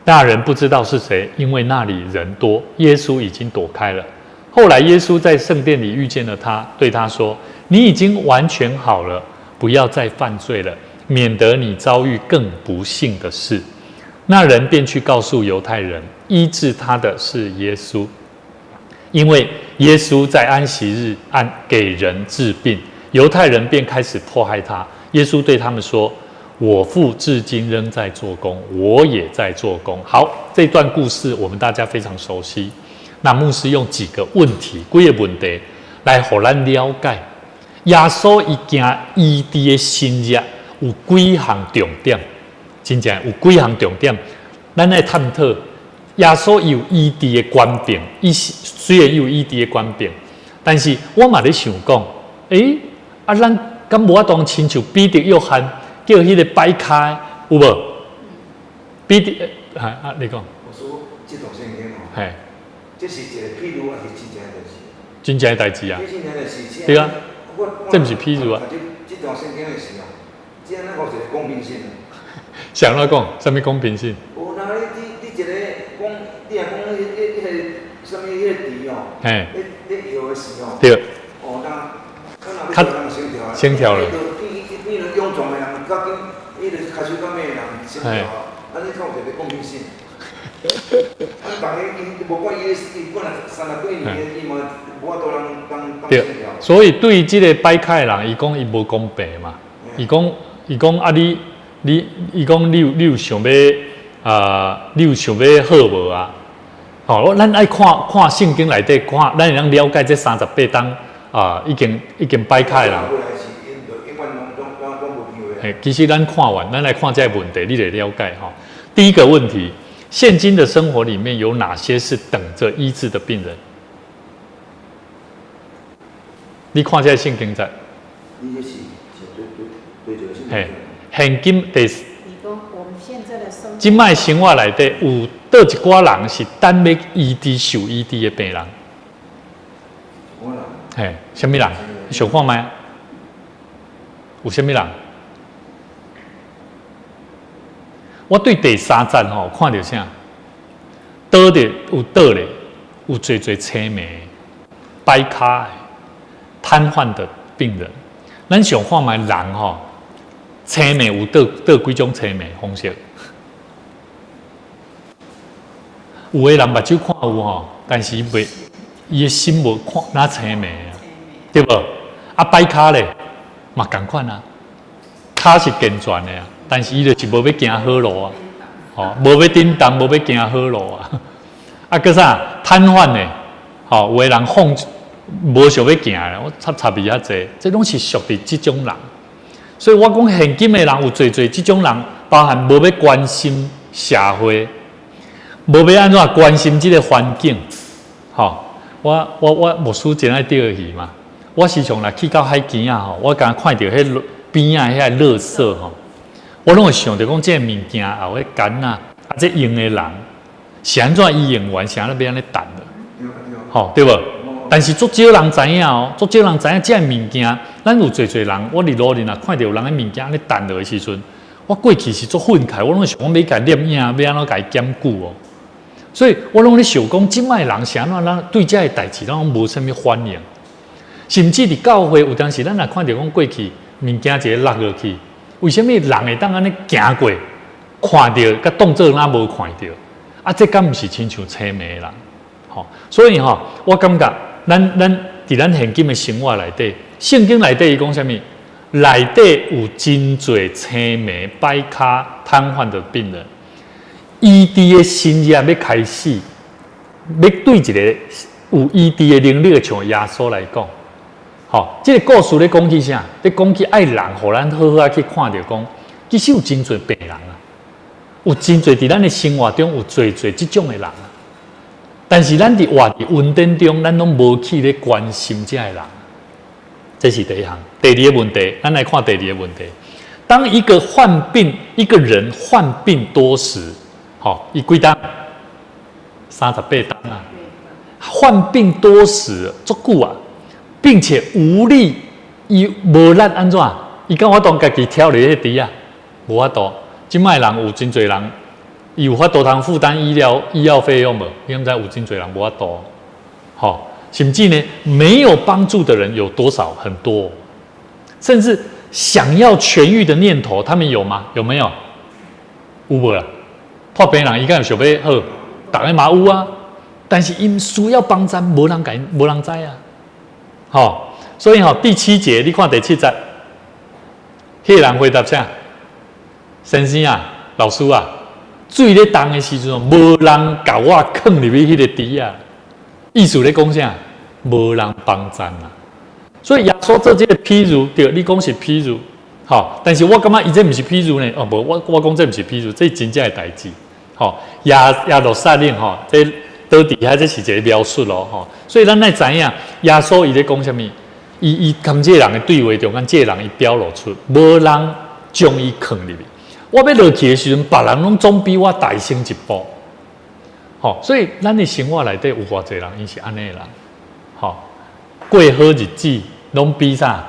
那人不知道是誰，因為那裡人多，耶穌已經躲開了。後來耶穌在聖殿裡遇見了他，對他說：“你已經完全好了，不要再犯罪了，免得你遭遇更不幸的事。”那人便去告訴猶太人，醫治他的是耶穌，因為耶穌在安息日按給人治病，猶太人便開始迫害他。耶穌對他們說：“我父至今仍在做工，我也在做工。”好，這段故事我們大家非常熟悉。那牧師用幾個問題，幾個問題來予咱了解耶穌伊行醫治的神蹟有幾項重點，真正有幾項重點，咱來探討耶穌有醫治的權柄，伊雖然有醫治的權柄，但是我嘛咧想講，啊，咱敢無法度親像彼得、約翰叫彼個擺跤有無？彼得，啊，你講。我說這段聖經吼，這是一個譬喻還是真正的代誌？真正的代誌啊！真正的代誌。對啊，這毋是譬喻啊。這段聖經的時候，這咱講一個公平性。啥怎講？啥物公平性？無，那你一個講，你若講彼個啥物彼個池哦，咧咧搖的時候，哦，那較先跳了。變勇壯的人，較緊，伊就跤手較猛的人先跳啊。按呢講有一個公平性。啊，逐家伊無管伊伊本來三十幾年，伊嘛無法度人當對，所以對這個擺跤的人，伊講伊無公平嘛。伊講啊你，你伊講你有想欲啊？你有想欲好無啊？吼，咱愛看看聖經內底看，咱會當了解這38冬啊，已經擺跤的人。嘿，其實咱看完，咱來看這個問題，你就了解吼。第一個問題，現今的生活裡面有哪些是等着醫治的病人？你看這個聖經在。嘿，現今第，你講我們現在的生活，這擺生活內底有佗一寡人是等欲醫治受醫治的病人。嘿，啥物人？你想看覓？有啥物人？我對第三節吼看著啥？倒的有倒咧，有濟濟青盲、跛跤的、癱瘓的病人。咱想看覓人吼，青盲有倒倒幾種青盲方式？有的人目睭看有吼，但是袂，伊的心無看哪青盲啊，對無？啊，跛跤咧嘛仝款啊，跤是健全的啊，但是伊就是無欲行好路啊，吼，無欲振動，無欲行好路啊。啊，閣啥癱瘓的，吼，有的人放無想欲行啦，我插插伊較濟，這攏是屬佇這種人。所以我講現今的人有濟濟這種人，包含無欲關心社會，無欲按怎關心這個環境，吼。我牧師真愛釣魚嘛，我時常若去到海邊仔吼，我敢看著彼邊仔遐垃圾吼，我攏會想著講這个物件後彼桿仔啊，這用的人是按怎伊用完，是按怎欲按呢擲的，吼，對無？但是足少人知影哦，足少人知影這个物件，咱有濟濟人，我佇路頂若看著有人的物件按呢擲落的時陣，我過去是足憤慨，我攏想講欲共攝影，欲按怎共伊檢舉哦。所以我攏咧想講，這擺人是按怎，咱對這个代誌攏無啥物反應，甚至佇教會有當時，咱若看著講過去物件一个落落去，為啥物人會當按呢行過，看著，佮當做若無看著？啊，這敢毋是親像青盲的人？吼，所以吼，我感覺咱佇咱現今的生活內底，聖經內底伊講啥物？內底有真濟青盲、跛跤、癱瘓的病人。醫治的新業欲開始，欲對一个有醫治的能力的像耶穌來講，吼，這个故事咧講起啥？咧講起愛人，予咱好好仔去看著講，其實有真濟病人啊，有真濟佇咱的生活中有濟濟這種的人啊。但是咱佇活佇恩典中，咱攏無去咧關心這个人，這是第一項。第二个問題，咱來看第二个問題。當一個患病，一個人患病多時。吼，伊幾冬？38冬啊！患病多時，足久啊，並且無力，伊無力按怎？伊敢有法度家己跳入彼個池啊？無法度。這擺人有真濟人，伊有法度通負擔醫療醫藥費用無？你敢知有真濟人無法度？吼，甚至呢，沒有幫助的人有多少？很多，甚至想要痊癒的念頭，他們有嗎？有沒有？有無啦？破病人伊敢有想欲好，逐个嘛有啊。但是𪜶需要幫助，無人共，無人知啊。吼，所以吼，第七節，你看第七節，彼個人回答啥？先生啊，老師啊，水咧動的時陣，無人共我囥入去彼个池仔。意思咧講啥？無人幫贊啊。所以耶穌做這个譬喻，對，你講是譬喻，吼，但是我感覺伊這毋是譬喻呢。哦，無，我講這毋是譬喻，這真正的代誌。吼，耶路撒冷吼，這倒佇遐這是一個描述咯，吼。所以咱愛知影耶穌伊咧講啥物，伊伊佮這个人的對話中間，這个人伊表露出無人將伊囥入去。我欲落去的時陣，別人攏總比我大先一步。吼，所以咱的生活內底有偌濟人，𪜶是按呢的人，吼，過好日子攏比啥？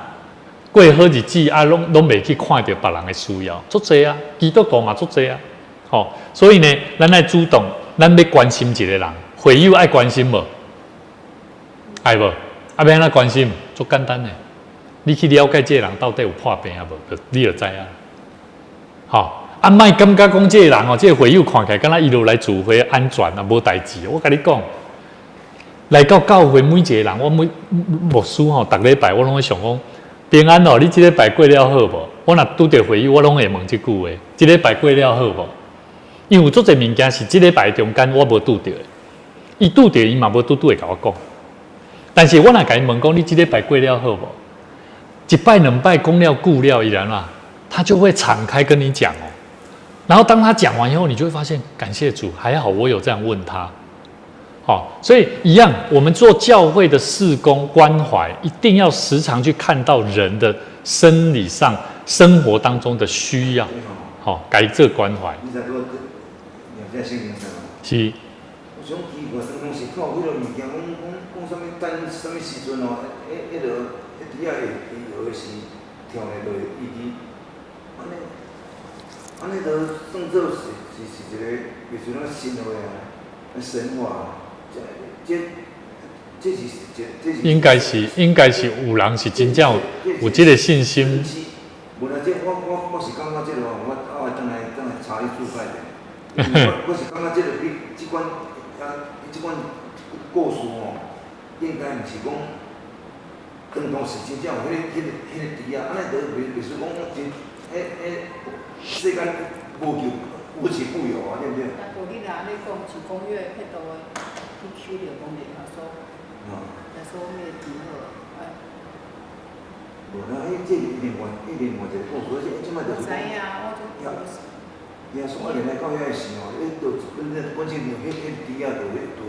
過好日子啊，攏攏袂去看著別人的需要，足濟啊，基督徒嘛足濟啊。吼，所以呢，咱愛主動，咱欲關心一個人，會友愛關心無？愛無？啊，欲按怎關心？足簡單的，你去了解這個人到底有破病啊無？你就知影。吼，啊，莫感覺講這個人哦，這個會友看起來敢若伊路來聚會安全啊，無代誌。我共你講，來到教會每一個人，我每牧師吼，逐禮拜我攏會想講，平安哦，你這禮拜過了好無？我若拄著會友，我攏會問這句話：這禮拜過了好無？因為有足濟物件是這禮拜中間我無拄著的，伊拄著伊嘛無拄拄會共我講。但是我若共伊問講，你這禮拜過了好無？一擺兩擺講了久了，伊按怎，他就會敞開跟你講哦。然後當他講完以後，你就會發現，感謝主，還好我有這樣問他。好，所以一樣，我們做教會的事工關懷，一定要時常去看到人的生理上、生活當中的需要，吼，共伊做關懷。是。我想奇怪，當時看有彼落物件，講講講啥物等啥物時陣哦，彼彼落彼豬仔會會搖的時，跳來就會醫治。按呢，按呢就算做是是是一個，袂像那神話啊，神話，這這這是這這是。應該是有人是真正有有這个信心。無啦，這我我我是感覺這个，我我會轉來轉來查你注解者。我我是感覺這个比這款啊，這款故事吼，應該毋是講，當當時真正有彼个彼个彼个豬仔，按呢就袂袂輸講真，彼彼世間無求無奇不有啊，對毋對？啊，無你若按呢講，像講彼个彼度的去求著講耶穌，耶穌彼個治好，啊。無啦，彼這另外彼另外一個故事，這這擺就是講。我知影，我就。耶穌仔來到遐時吼，彼就本身本身就彼彼豬仔就彼就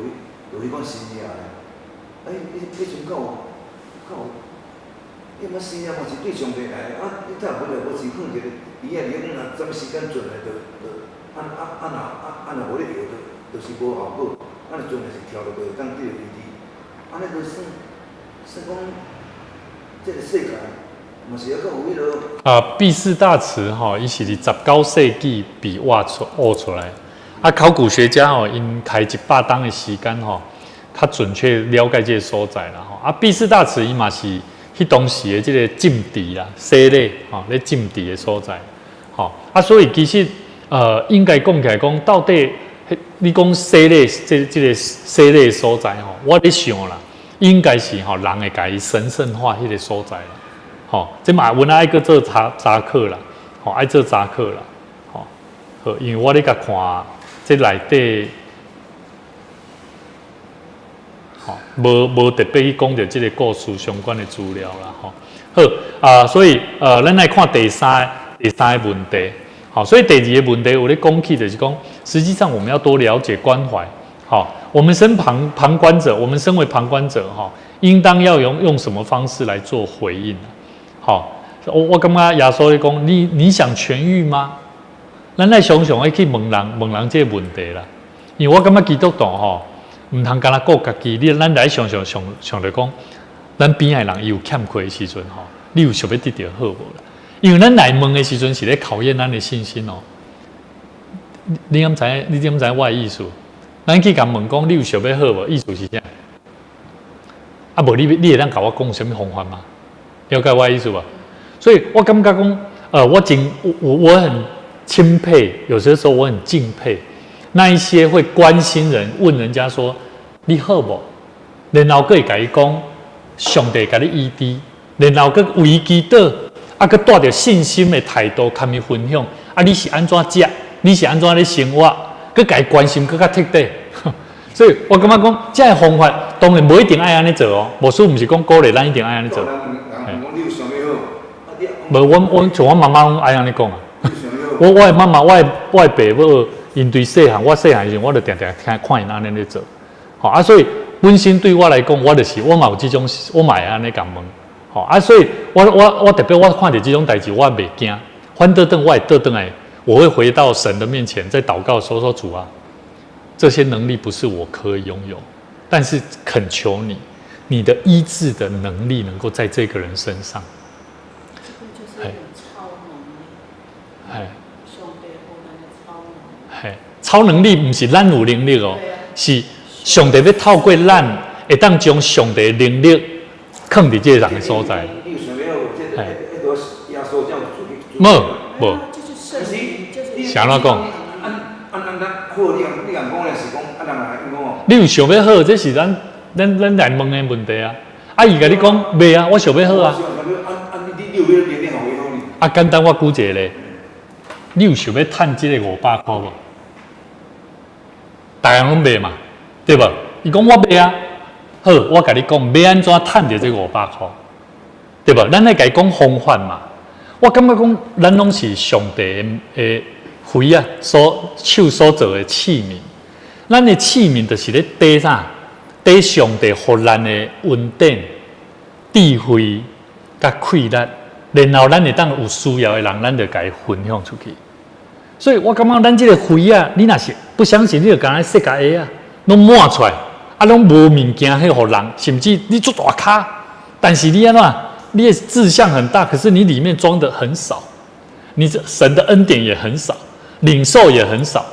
就彼款生命咧。哎，彼彼陣敢有敢有，彼款生命嘛是對上帝來的啊！你睇無就無是放一个豬仔佇咧講，若啥物時間轉來就就啊啊啊若啊啊若無咧搖就就是無效果，啊若轉來是跳落就會當得著醫治。按呢就算算講，這个世界。啊，畢士大池吼，伊是佇19世紀被挖出挖出來。啊，考古學家吼，𪜶開100冬的時間吼，較準確了解這个所在啦吼。啊，畢士大池伊嘛是彼當時的這个浸池啦、洗禮吼，咧浸池的所在。吼，啊，所以其實應該講起來講，到底你講洗禮這這个洗禮所在吼，我咧想啦，應該是吼人會共伊神聖化彼个所在啦。吼，這嘛阮愛閣做查查課啦，吼愛做查課啦，吼，好，因為我咧共看，這內底，吼，無無特別去講著這个故事相關的資料啦，吼，好啊，所以咱來看第三个問題，好，所以第二个問題有咧講起就是講，實際上我們要多了解關懷，好，我們身旁旁觀者，我們身為旁觀者，哈，應當要用用什麼方式來做回應？好，我我感覺耶穌咧講，你你想痊癒嗎？咱愛常常愛去問人問人這个問題啦，因為我感覺基督徒吼，毋通干焦顧家己，你咱來常常想想著講，咱邊仔的人伊有欠缺的時陣吼，你有想欲得著好無啦？因為咱來問的時陣是咧考驗咱的信心哦。你敢知影？你敢知影我的意思？咱去共問講，你有想欲好無？意思是啥？啊，無你你會當共我講啥物方法嗎？了解我的意思無？所以我感覺講，我真我我我很欽佩，有些時候我很敬佩那一些會關心人、問人家說你好無？然後閣會共伊講，上帝共你醫治，然後閣為祈禱，啊，閣帶著信心的態度，共伊分享。啊，你是按怎食？你是按怎咧生活？閣共伊關心，閣較徹底。所以我感覺講，這个方法當然無一定愛按呢做哦。牧師毋是講鼓勵咱一定愛按呢做。無，我我像我媽媽攏愛按呢講啊。我我的媽媽，我的我的爸母，𪜶對細漢，我細漢時陣，我就定定聽看𪜶按呢咧做。吼啊，所以本身對我來講，我就是我嘛有這種，我嘛會按呢共問。吼啊，所以我我我特別我看著這種代誌，我袂驚。反倒轉我會倒轉來，我會回到神的面前，在禱告說說主啊，這些能力不是我可以擁有，但是懇求你，你的醫治的能力能夠在這個人身上。這個就是一種超能力。嘿，上帝予咱的超能力。嘿，超能力毋是咱有能力哦，是上帝欲透過咱，會當將上帝的能力囥佇這個人的所在。無無，是按怎講？你有想欲好，這是咱咱咱來問的問題啊！啊，伊共你講袂啊，我想欲好啊。啊，簡單，我舉一個例，你有想欲趁這个500箍無？逐家攏袂嘛，對無？伊講我袂啊。好，我共你講，欲按怎趁著這500箍，對無？咱來共伊講方法嘛。我感覺講，咱攏是上帝的妃啊，所手所做的器皿。咱的器皿就是咧綴啥？綴上帝予咱的恩典、智慧、佮氣力，然後咱會當有需要的人，咱就共伊分享出去。所以我感覺咱這個肥仔，你若是不相信，你就共咱世界的啊，攏抹出來，啊，攏無物件去予人，甚至你做大咖，但是你按怎？你的志向很大，可是你裡面裝的很少，你這神的恩典也很少，領受也很少。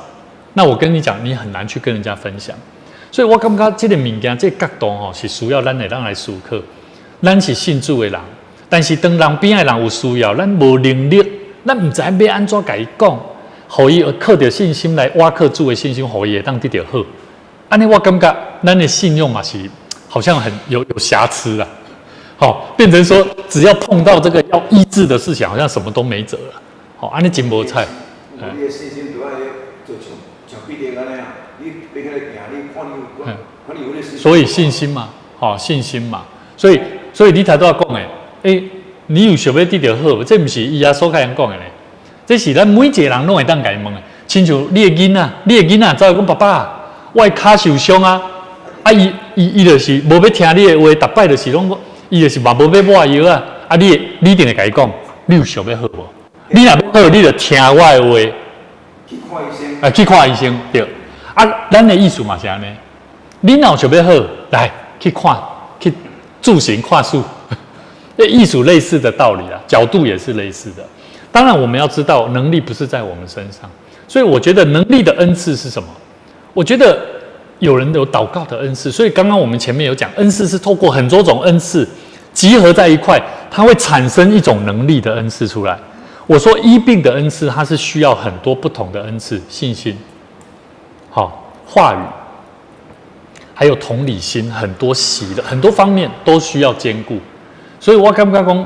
那我跟你講，你很難去跟人家分享。所以我感覺這個物件，這個角度吼，是需要咱會當來思考。咱是信主的人，但是當人邊仔的人有需要，咱無能力，咱毋知影欲按怎共伊講，予伊靠著信心來倚靠主的信心，予伊會當得著好。按呢，我感覺咱的信用嘛是好像很有瑕疵啊。好，變成說只要碰到這個要醫治的事情，好像什麼都沒轍了。好，按呢真無彩。你的信心就愛做像像彼得按呢啊，你欲起來行，你看你有看你有咧信心。所以信心嘛，好，信心嘛，所以你頭拄仔講的，欸，你有想欲得著好無？這毋是伊耶穌開始講的呢，這是咱每一個人攏會當共伊問的。親像你的囡仔，你的囡仔走來講爸爸，我的跤受傷啊，啊，伊伊伊就是無欲聽你的話，逐擺就是攏。伊就是嘛無欲抹藥啊！啊，你你一定會共伊講，你有想欲好無？你若欲好，你就聽我的話。去看醫生。啊，去看醫生，對。啊，咱的意思嘛是按呢。你若有想欲好，來去看，去自行看書。這意思類似的道理啊，角度也是類似的。當然，我們要知道能力不是在我們身上，所以我覺得能力的恩賜是什麼？我覺得有人有禱告的恩賜，所以剛剛我們前面有講，恩賜是透過很多種恩賜集合在一塊，它會產生一種能力的恩賜出來。我說醫病的恩賜，它是需要很多不同的恩賜，信心、好話語，還有同理心，很多喜的很多方面都需要兼顧。所以我感覺講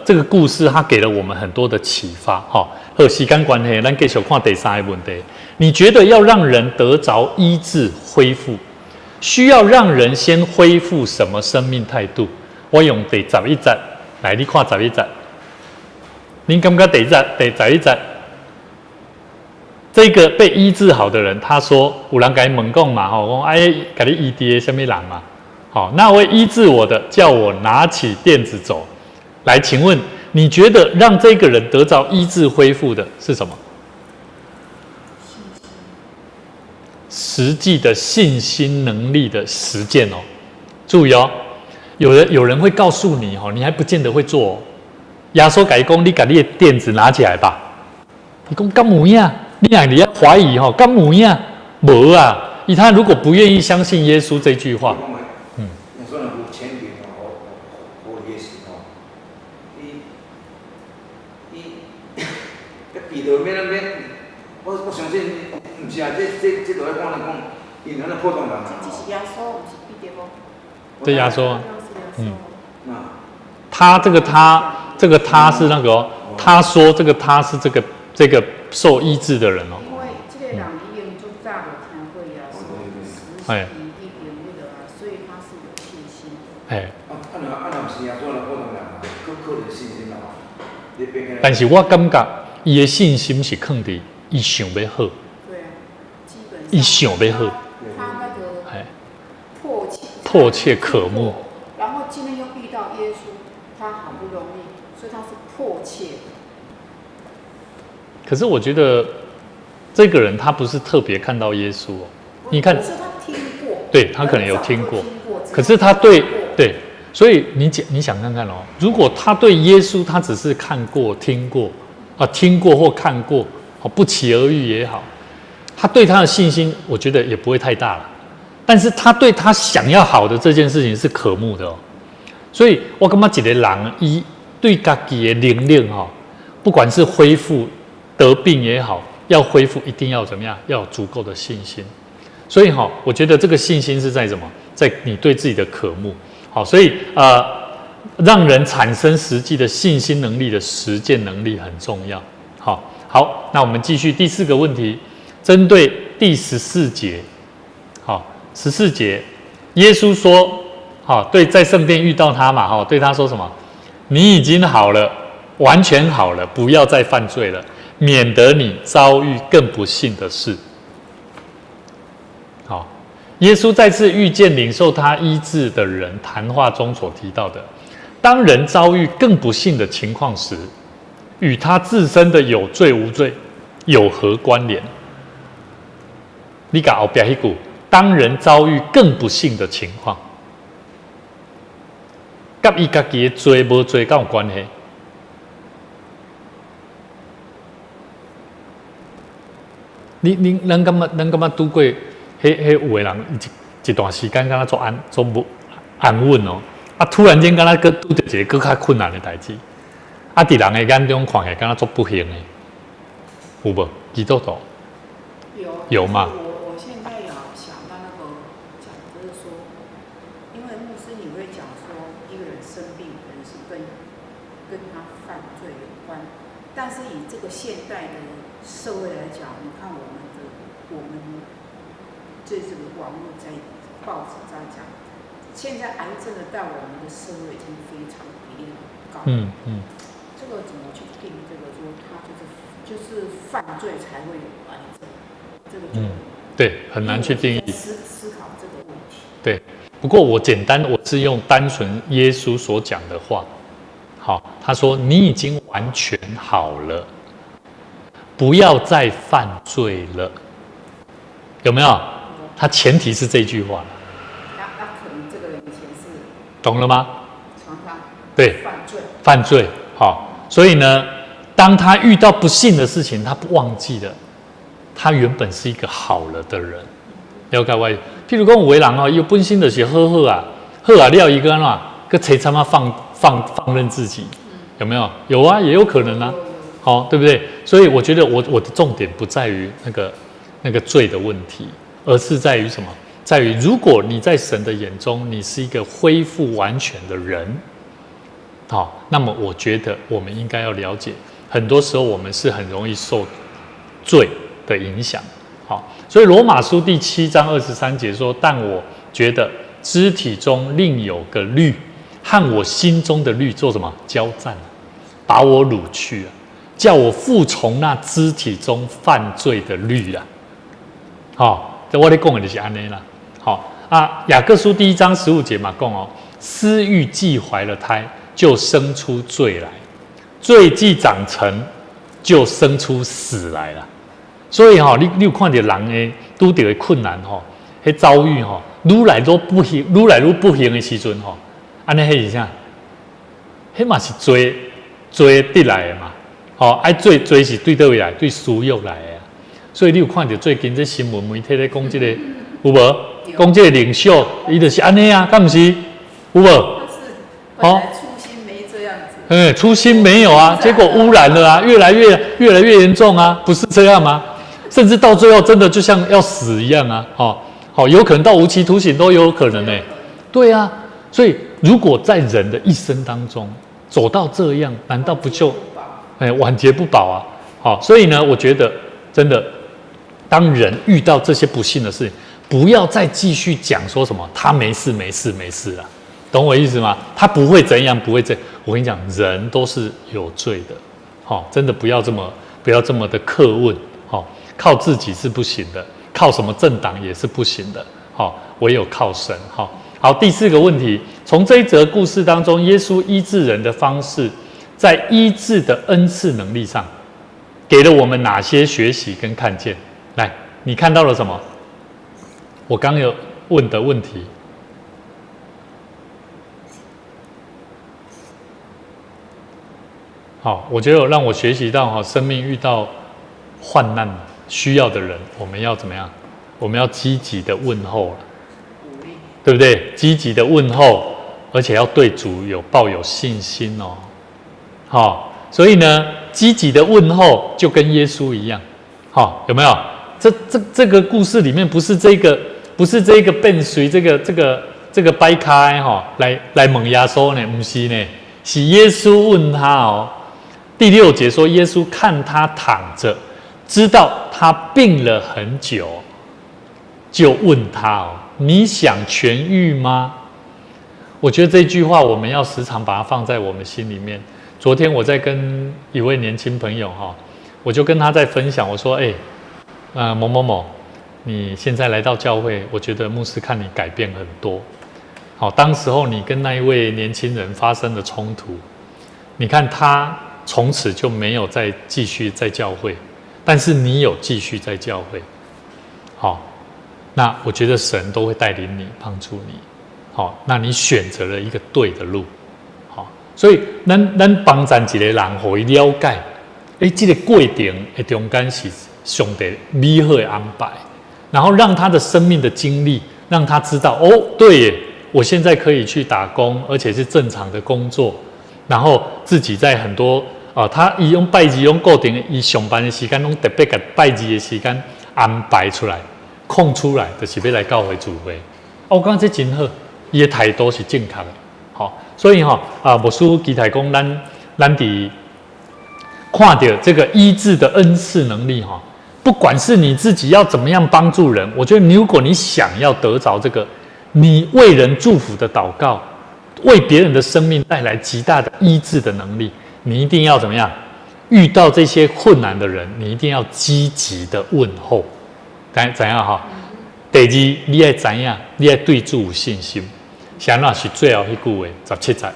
這個故事，它給了我們很多的啟發。哈，好，時間關係，咱繼續看第三個問題。你覺得要讓人得著醫治恢復，需要讓人先恢復什麼生命態度？我用第十一節來，你看十一節，您感覺第一節第十一節，這個被醫治好的人，他說有人共伊問講嘛，吼，講哎，共你醫治的啥物人嘛？好，那位醫治我的，叫我拿起墊子走。來，請問你覺得讓這個人得著醫治恢復的是什麼？實際的信心能力的實踐哦，注意哦。有人會告訴你哦，你還不見得會做哦。耶穌共伊講，你共你的墊子拿起來吧。伊講敢有影？你若你要懷疑吼，敢有影？無啊！以他如果不願意相信耶穌這句話，嗯。耶穌若有權柄吼，予予伊的時吼，伊伊，彼得免免，我相信，毋是啊，這這著愛講來講，因為咱普通人啊。這是耶穌，毋是彼得無？對耶穌。嗯，他這個他這個他是那個、哦，他說這個他是這個受醫治的人哦。因為這個人已經足早就聽過耶穌，實習已經彼落啊，所以他是有信心的。哎。啊啊若啊若毋是耶穌來普通人啊，靠靠著信心啦。但是我感覺伊的信心是囥佇伊想欲好。對啊，基本上。伊想欲好。他那個迫切。迫切渴慕。然後今天又遇到耶穌，他好不容易，所以他是迫切的。可是我覺得這個人他不是特別看到耶穌哦，你看，是他聽過，對他可能有聽過，可是他對對，所以你講你想看看哦，如果他對耶穌他只是看過聽過啊，聽過或看過，不期而遇也好，他對他的信心，我覺得也不會太大了。但是他對他想要好的這件事情是渴慕的哦，所以我感覺一個人伊對家己的能力哈，不管是恢復得病也好，要恢復一定要怎麼樣？要有足夠的信心。所以哈，我覺得這個信心是在什麼？在你對自己的渴慕。好，所以讓人產生實際的信心能力的實踐能力很重要。好，好，那我們繼續第四個問題，針對第十四節，好。十四節，耶穌說：“好，對，在聖殿遇到他嘛，哈，對他說什麼？你已經好了，完全好了，不要再犯罪了，免得你遭遇更不幸的事。”好，耶穌再次遇見領受他醫治的人，談話中所提到的，当人遭遇更不幸的情况时，与他自身的有罪无罪有何關聯？你共後壁彼句，當人遭遇更不幸的情況，佮伊家己的罪無罪敢有關係？你咱感覺拄過，彼有的人一段時間敢若足安足無安穩哦，啊突然間敢若閣拄著一个閣較困難的代誌，啊佇人的眼中看起來敢若足不幸的，有無？基督徒有有嗎？我現在有想到那個講，就是說，因為牧師你會講說，一個人生病可能是跟他犯罪有關，但是以這個現代的社會來講，你看我們這個網絡在報紙在講，現在癌症的在我們的社會已經非常比例很高。這個怎麼去定？這個說他就是犯罪才會有癌症，這個就對，很難去定義。思考這個問題。對，不過我簡單，我是用單純耶穌所講的話，好，他說你已經完全好了，不要再犯罪了，有沒有？他前提是這句話。那可能這個人以前是懂了嗎？常常對犯罪，犯罪，好，所以呢，當他遇到不幸的事情，他不忘記了，他原本是一個好了的人。了解我？譬如講，有的人哦，伊本身就是好好啊，好啊了，伊閣按怎，閣凄慘啊放任自己，有沒有？有啊，也有可能啊，好，對不對？所以我覺得我的重點不在於那個罪的問題，而是在於什麼？在於如果你在神的眼中，你是一個恢復完全的人，好，那麼我覺得我們應該要了解，很多時候我們是很容易受罪的影響。好，所以羅馬書第7章23節說：“但我覺得肢體中另有個律，和我心中的律做什麼交戰，把我擄去啊，叫我服從那肢體中犯罪的律啊。”好，這我咧講的就是按呢啦。好啊，雅各書第1章15節嘛講哦，私欲既懷了胎，就生出罪來；罪既長成，就生出死來了。所以吼，你有看到人的拄著的困難吼，彼遭遇吼，愈來愈不幸，愈來愈不幸的時陣吼，按呢彼是啥？彼嘛是罪得來的嘛。吼，愛罪是對佗位來？對私欲來的。所以你有看到最近這新聞媒體咧講這個有無？講這個領袖，伊就是按呢啊，敢毋是？有無？好，初心沒這樣子。哎，初心沒有啊，結果污染了啊，越來越嚴重啊，不是這樣嗎？甚至到最後，真的就像要死一樣啊！好，有可能到無期徒刑都有可能呢。對啊，所以如果在人的一生當中走到這樣，難道不就晚節不保啊？好，所以呢，我覺得真的，當人遇到這些不幸的事情，不要再繼續講說什麼他沒事沒事沒事了，懂我意思嗎？他不會怎樣，不會這樣。我跟你講，人都是有罪的，好，真的不要這麼的刻問，好。靠自己是不行的，靠什麼政黨也是不行的，好，唯有靠神。好，第四個問題，從這一則故事當中，耶穌醫治人的方式，在醫治的恩賜能力上，給了我們哪些學習跟看見？來，你看到了什麼？我剛有問的問題。好，我覺得讓我學習到生命遇到患難需要的人，我們要怎麼樣？我們要積極的問候，對不對？積極的問候，而且要對主有抱有信心哦。好，所以呢，積極的問候就跟耶穌一樣，好，有沒有？這個故事裡面不是這個，不是這個變隨這個掰開哈，來問耶穌呢？不是呢，是耶穌問他哦。第6節說，耶穌看他躺著，知道他病了很久，就問他哦：“你想痊癒嗎？”我覺得這句話我們要時常把它放在我們心裡面。昨天我在跟一位年輕朋友哈，我就跟他在分享，我說：“哎，某某某，你現在來到教會，我覺得牧師看你改變很多。好，當時候你跟那一位年輕人發生了衝突，你看他從此就沒有再繼續在教會，但是你有繼續在教會，好，那我覺得神都會帶領你，幫助你，好，那你選擇了一個對的路，好，所以咱幫贊一個人，予伊了解，欸，這個過程的中間是上帝美好的安排，然後讓他的生命的經歷，讓他知道，哦，對耶，我現在可以去打工，而且是正常的工作，然後自己在很多啊，他伊用拜二攏固定，伊上班的時間攏特別共拜二的時間安排出來，空出來，就是欲來教會聚會。我感覺這真好，伊的態度是正確的，好，所以吼啊，牧師期待講，咱佇看著這個醫治的恩賜能力哈，不管是你自己要怎麼樣幫助人，我覺得如果你想要得着這個，你為人祝福的禱告，為別人的生命帶來極大的醫治的能力，你一定要怎麼樣？遇到這些困難的人，你一定要積極的問候，知影哈？第二，你愛知影，你愛對主有信心。啥那是最後彼句話，17節。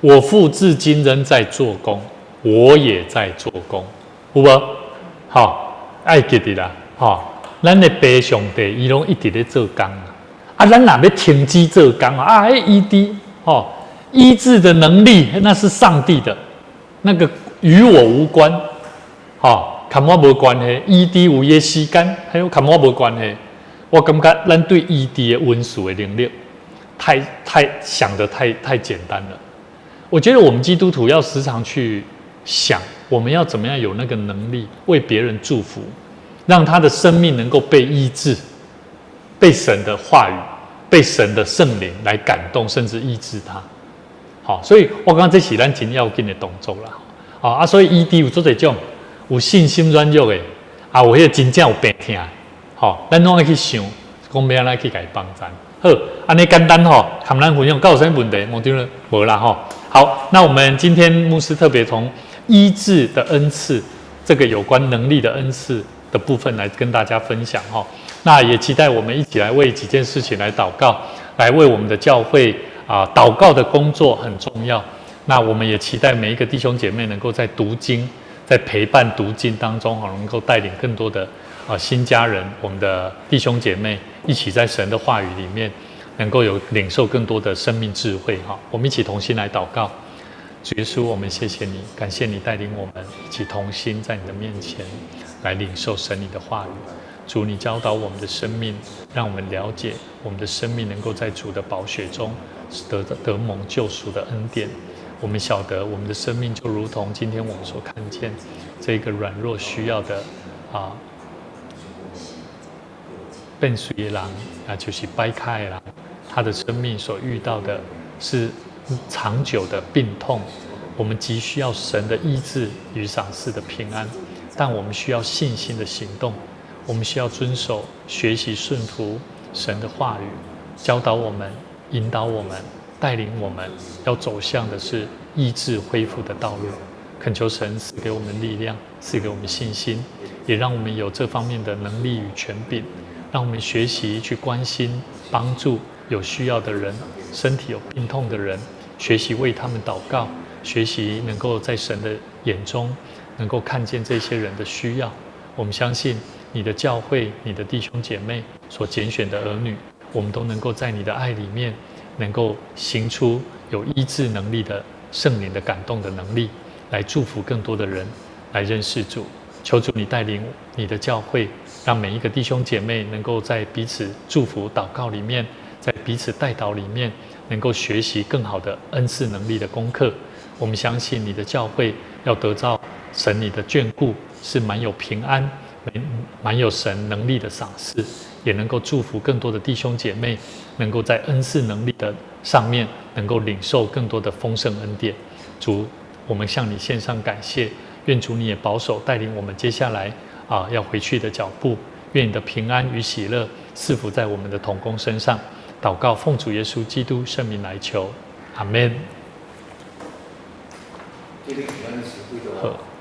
我父至今仍在做工，我也在做工，有無？好，愛記得啦，吼，咱的爸上帝伊攏一直咧做工啊，咱若欲停止做工啊，彼醫治，吼，醫治的能力那是上帝的，那個與我無關，吼，佮我無關係。醫治有伊的時間，還有佮我無關係。我感覺咱對醫治的恩賜的能力，太想得太簡單了。我覺得我們基督徒要時常去想，我們要怎麼樣有那個能力為別人祝福，讓他的生命能夠被醫治，被神的話語、被神的聖靈來感動，甚至醫治他。好，所以我感覺這是咱真要緊的動作啦。啊，所以醫治有足濟種，有信心軟弱的，啊，有彼個真正有病疼。好，咱攏愛去想，講欲按怎去共伊幫贊。好，按呢簡單吼，含咱分享，敢有啥物問題？無對了，無啦吼。好，那我們今天牧師特別從醫治的恩賜，這個有關能力的恩賜的部分來跟大家分享哈。那也期待我們一起來為幾件事情來禱告，來為我們的教會啊禱告的工作很重要。那我們也期待每一個弟兄姐妹能夠在讀經、在陪伴讀經當中，哈，能夠帶領更多的啊新家人、我們的弟兄姐妹一起在神的話語裡面，能夠有領受更多的生命智慧哈。我們一起同心來禱告，主耶穌，我們謝謝你，感謝你帶領我們一起同心在你的面前來領受神你的話語。主，你教導我們的生命，讓我們了解我們的生命能夠在主的寶血中得蒙救贖的恩典。我們曉得我們的生命就如同今天我們所看見這個軟弱需要的啊變水的人啊，就是掰開的人，他的生命所遇到的是長久的病痛，我們急需要神的醫治與賞賜的平安，但我們需要信心的行動。我們需要遵守、學習、順服神的話語，教導我們、引導我們、帶領我們，要走向的是醫治恢復的道路。懇求神賜給我們力量，賜給我們信心，也讓我們有這方面的能力與權柄，讓我們學習去關心、幫助有需要的人，身體有病痛的人，學習為他們禱告，學習能夠在神的眼中能夠看見這些人的需要。我們相信你的教會、你的弟兄姐妹所揀選的兒女，我們都能夠在你的愛裡面，能夠行出有醫治能力的聖靈的感動的能力，來祝福更多的人來認識主。求主你帶領你的教會，讓每一個弟兄姐妹能夠在彼此祝福禱告裡面，在彼此代禱裡面，能夠學習更好的恩賜能力的功課。我們相信你的教會要得到神你的眷顧，是滿有平安、滿有神能力的賞賜，也能夠祝福更多的弟兄姐妹，能夠在恩賜能力的上面，能夠領受更多的豐盛恩典。主，我們向你獻上感謝，願主你也保守帶領我們接下來啊要回去的腳步，願你的平安與喜樂賜福在我們的同工身上。禱告奉主耶穌基督聖名來求，阿們。好。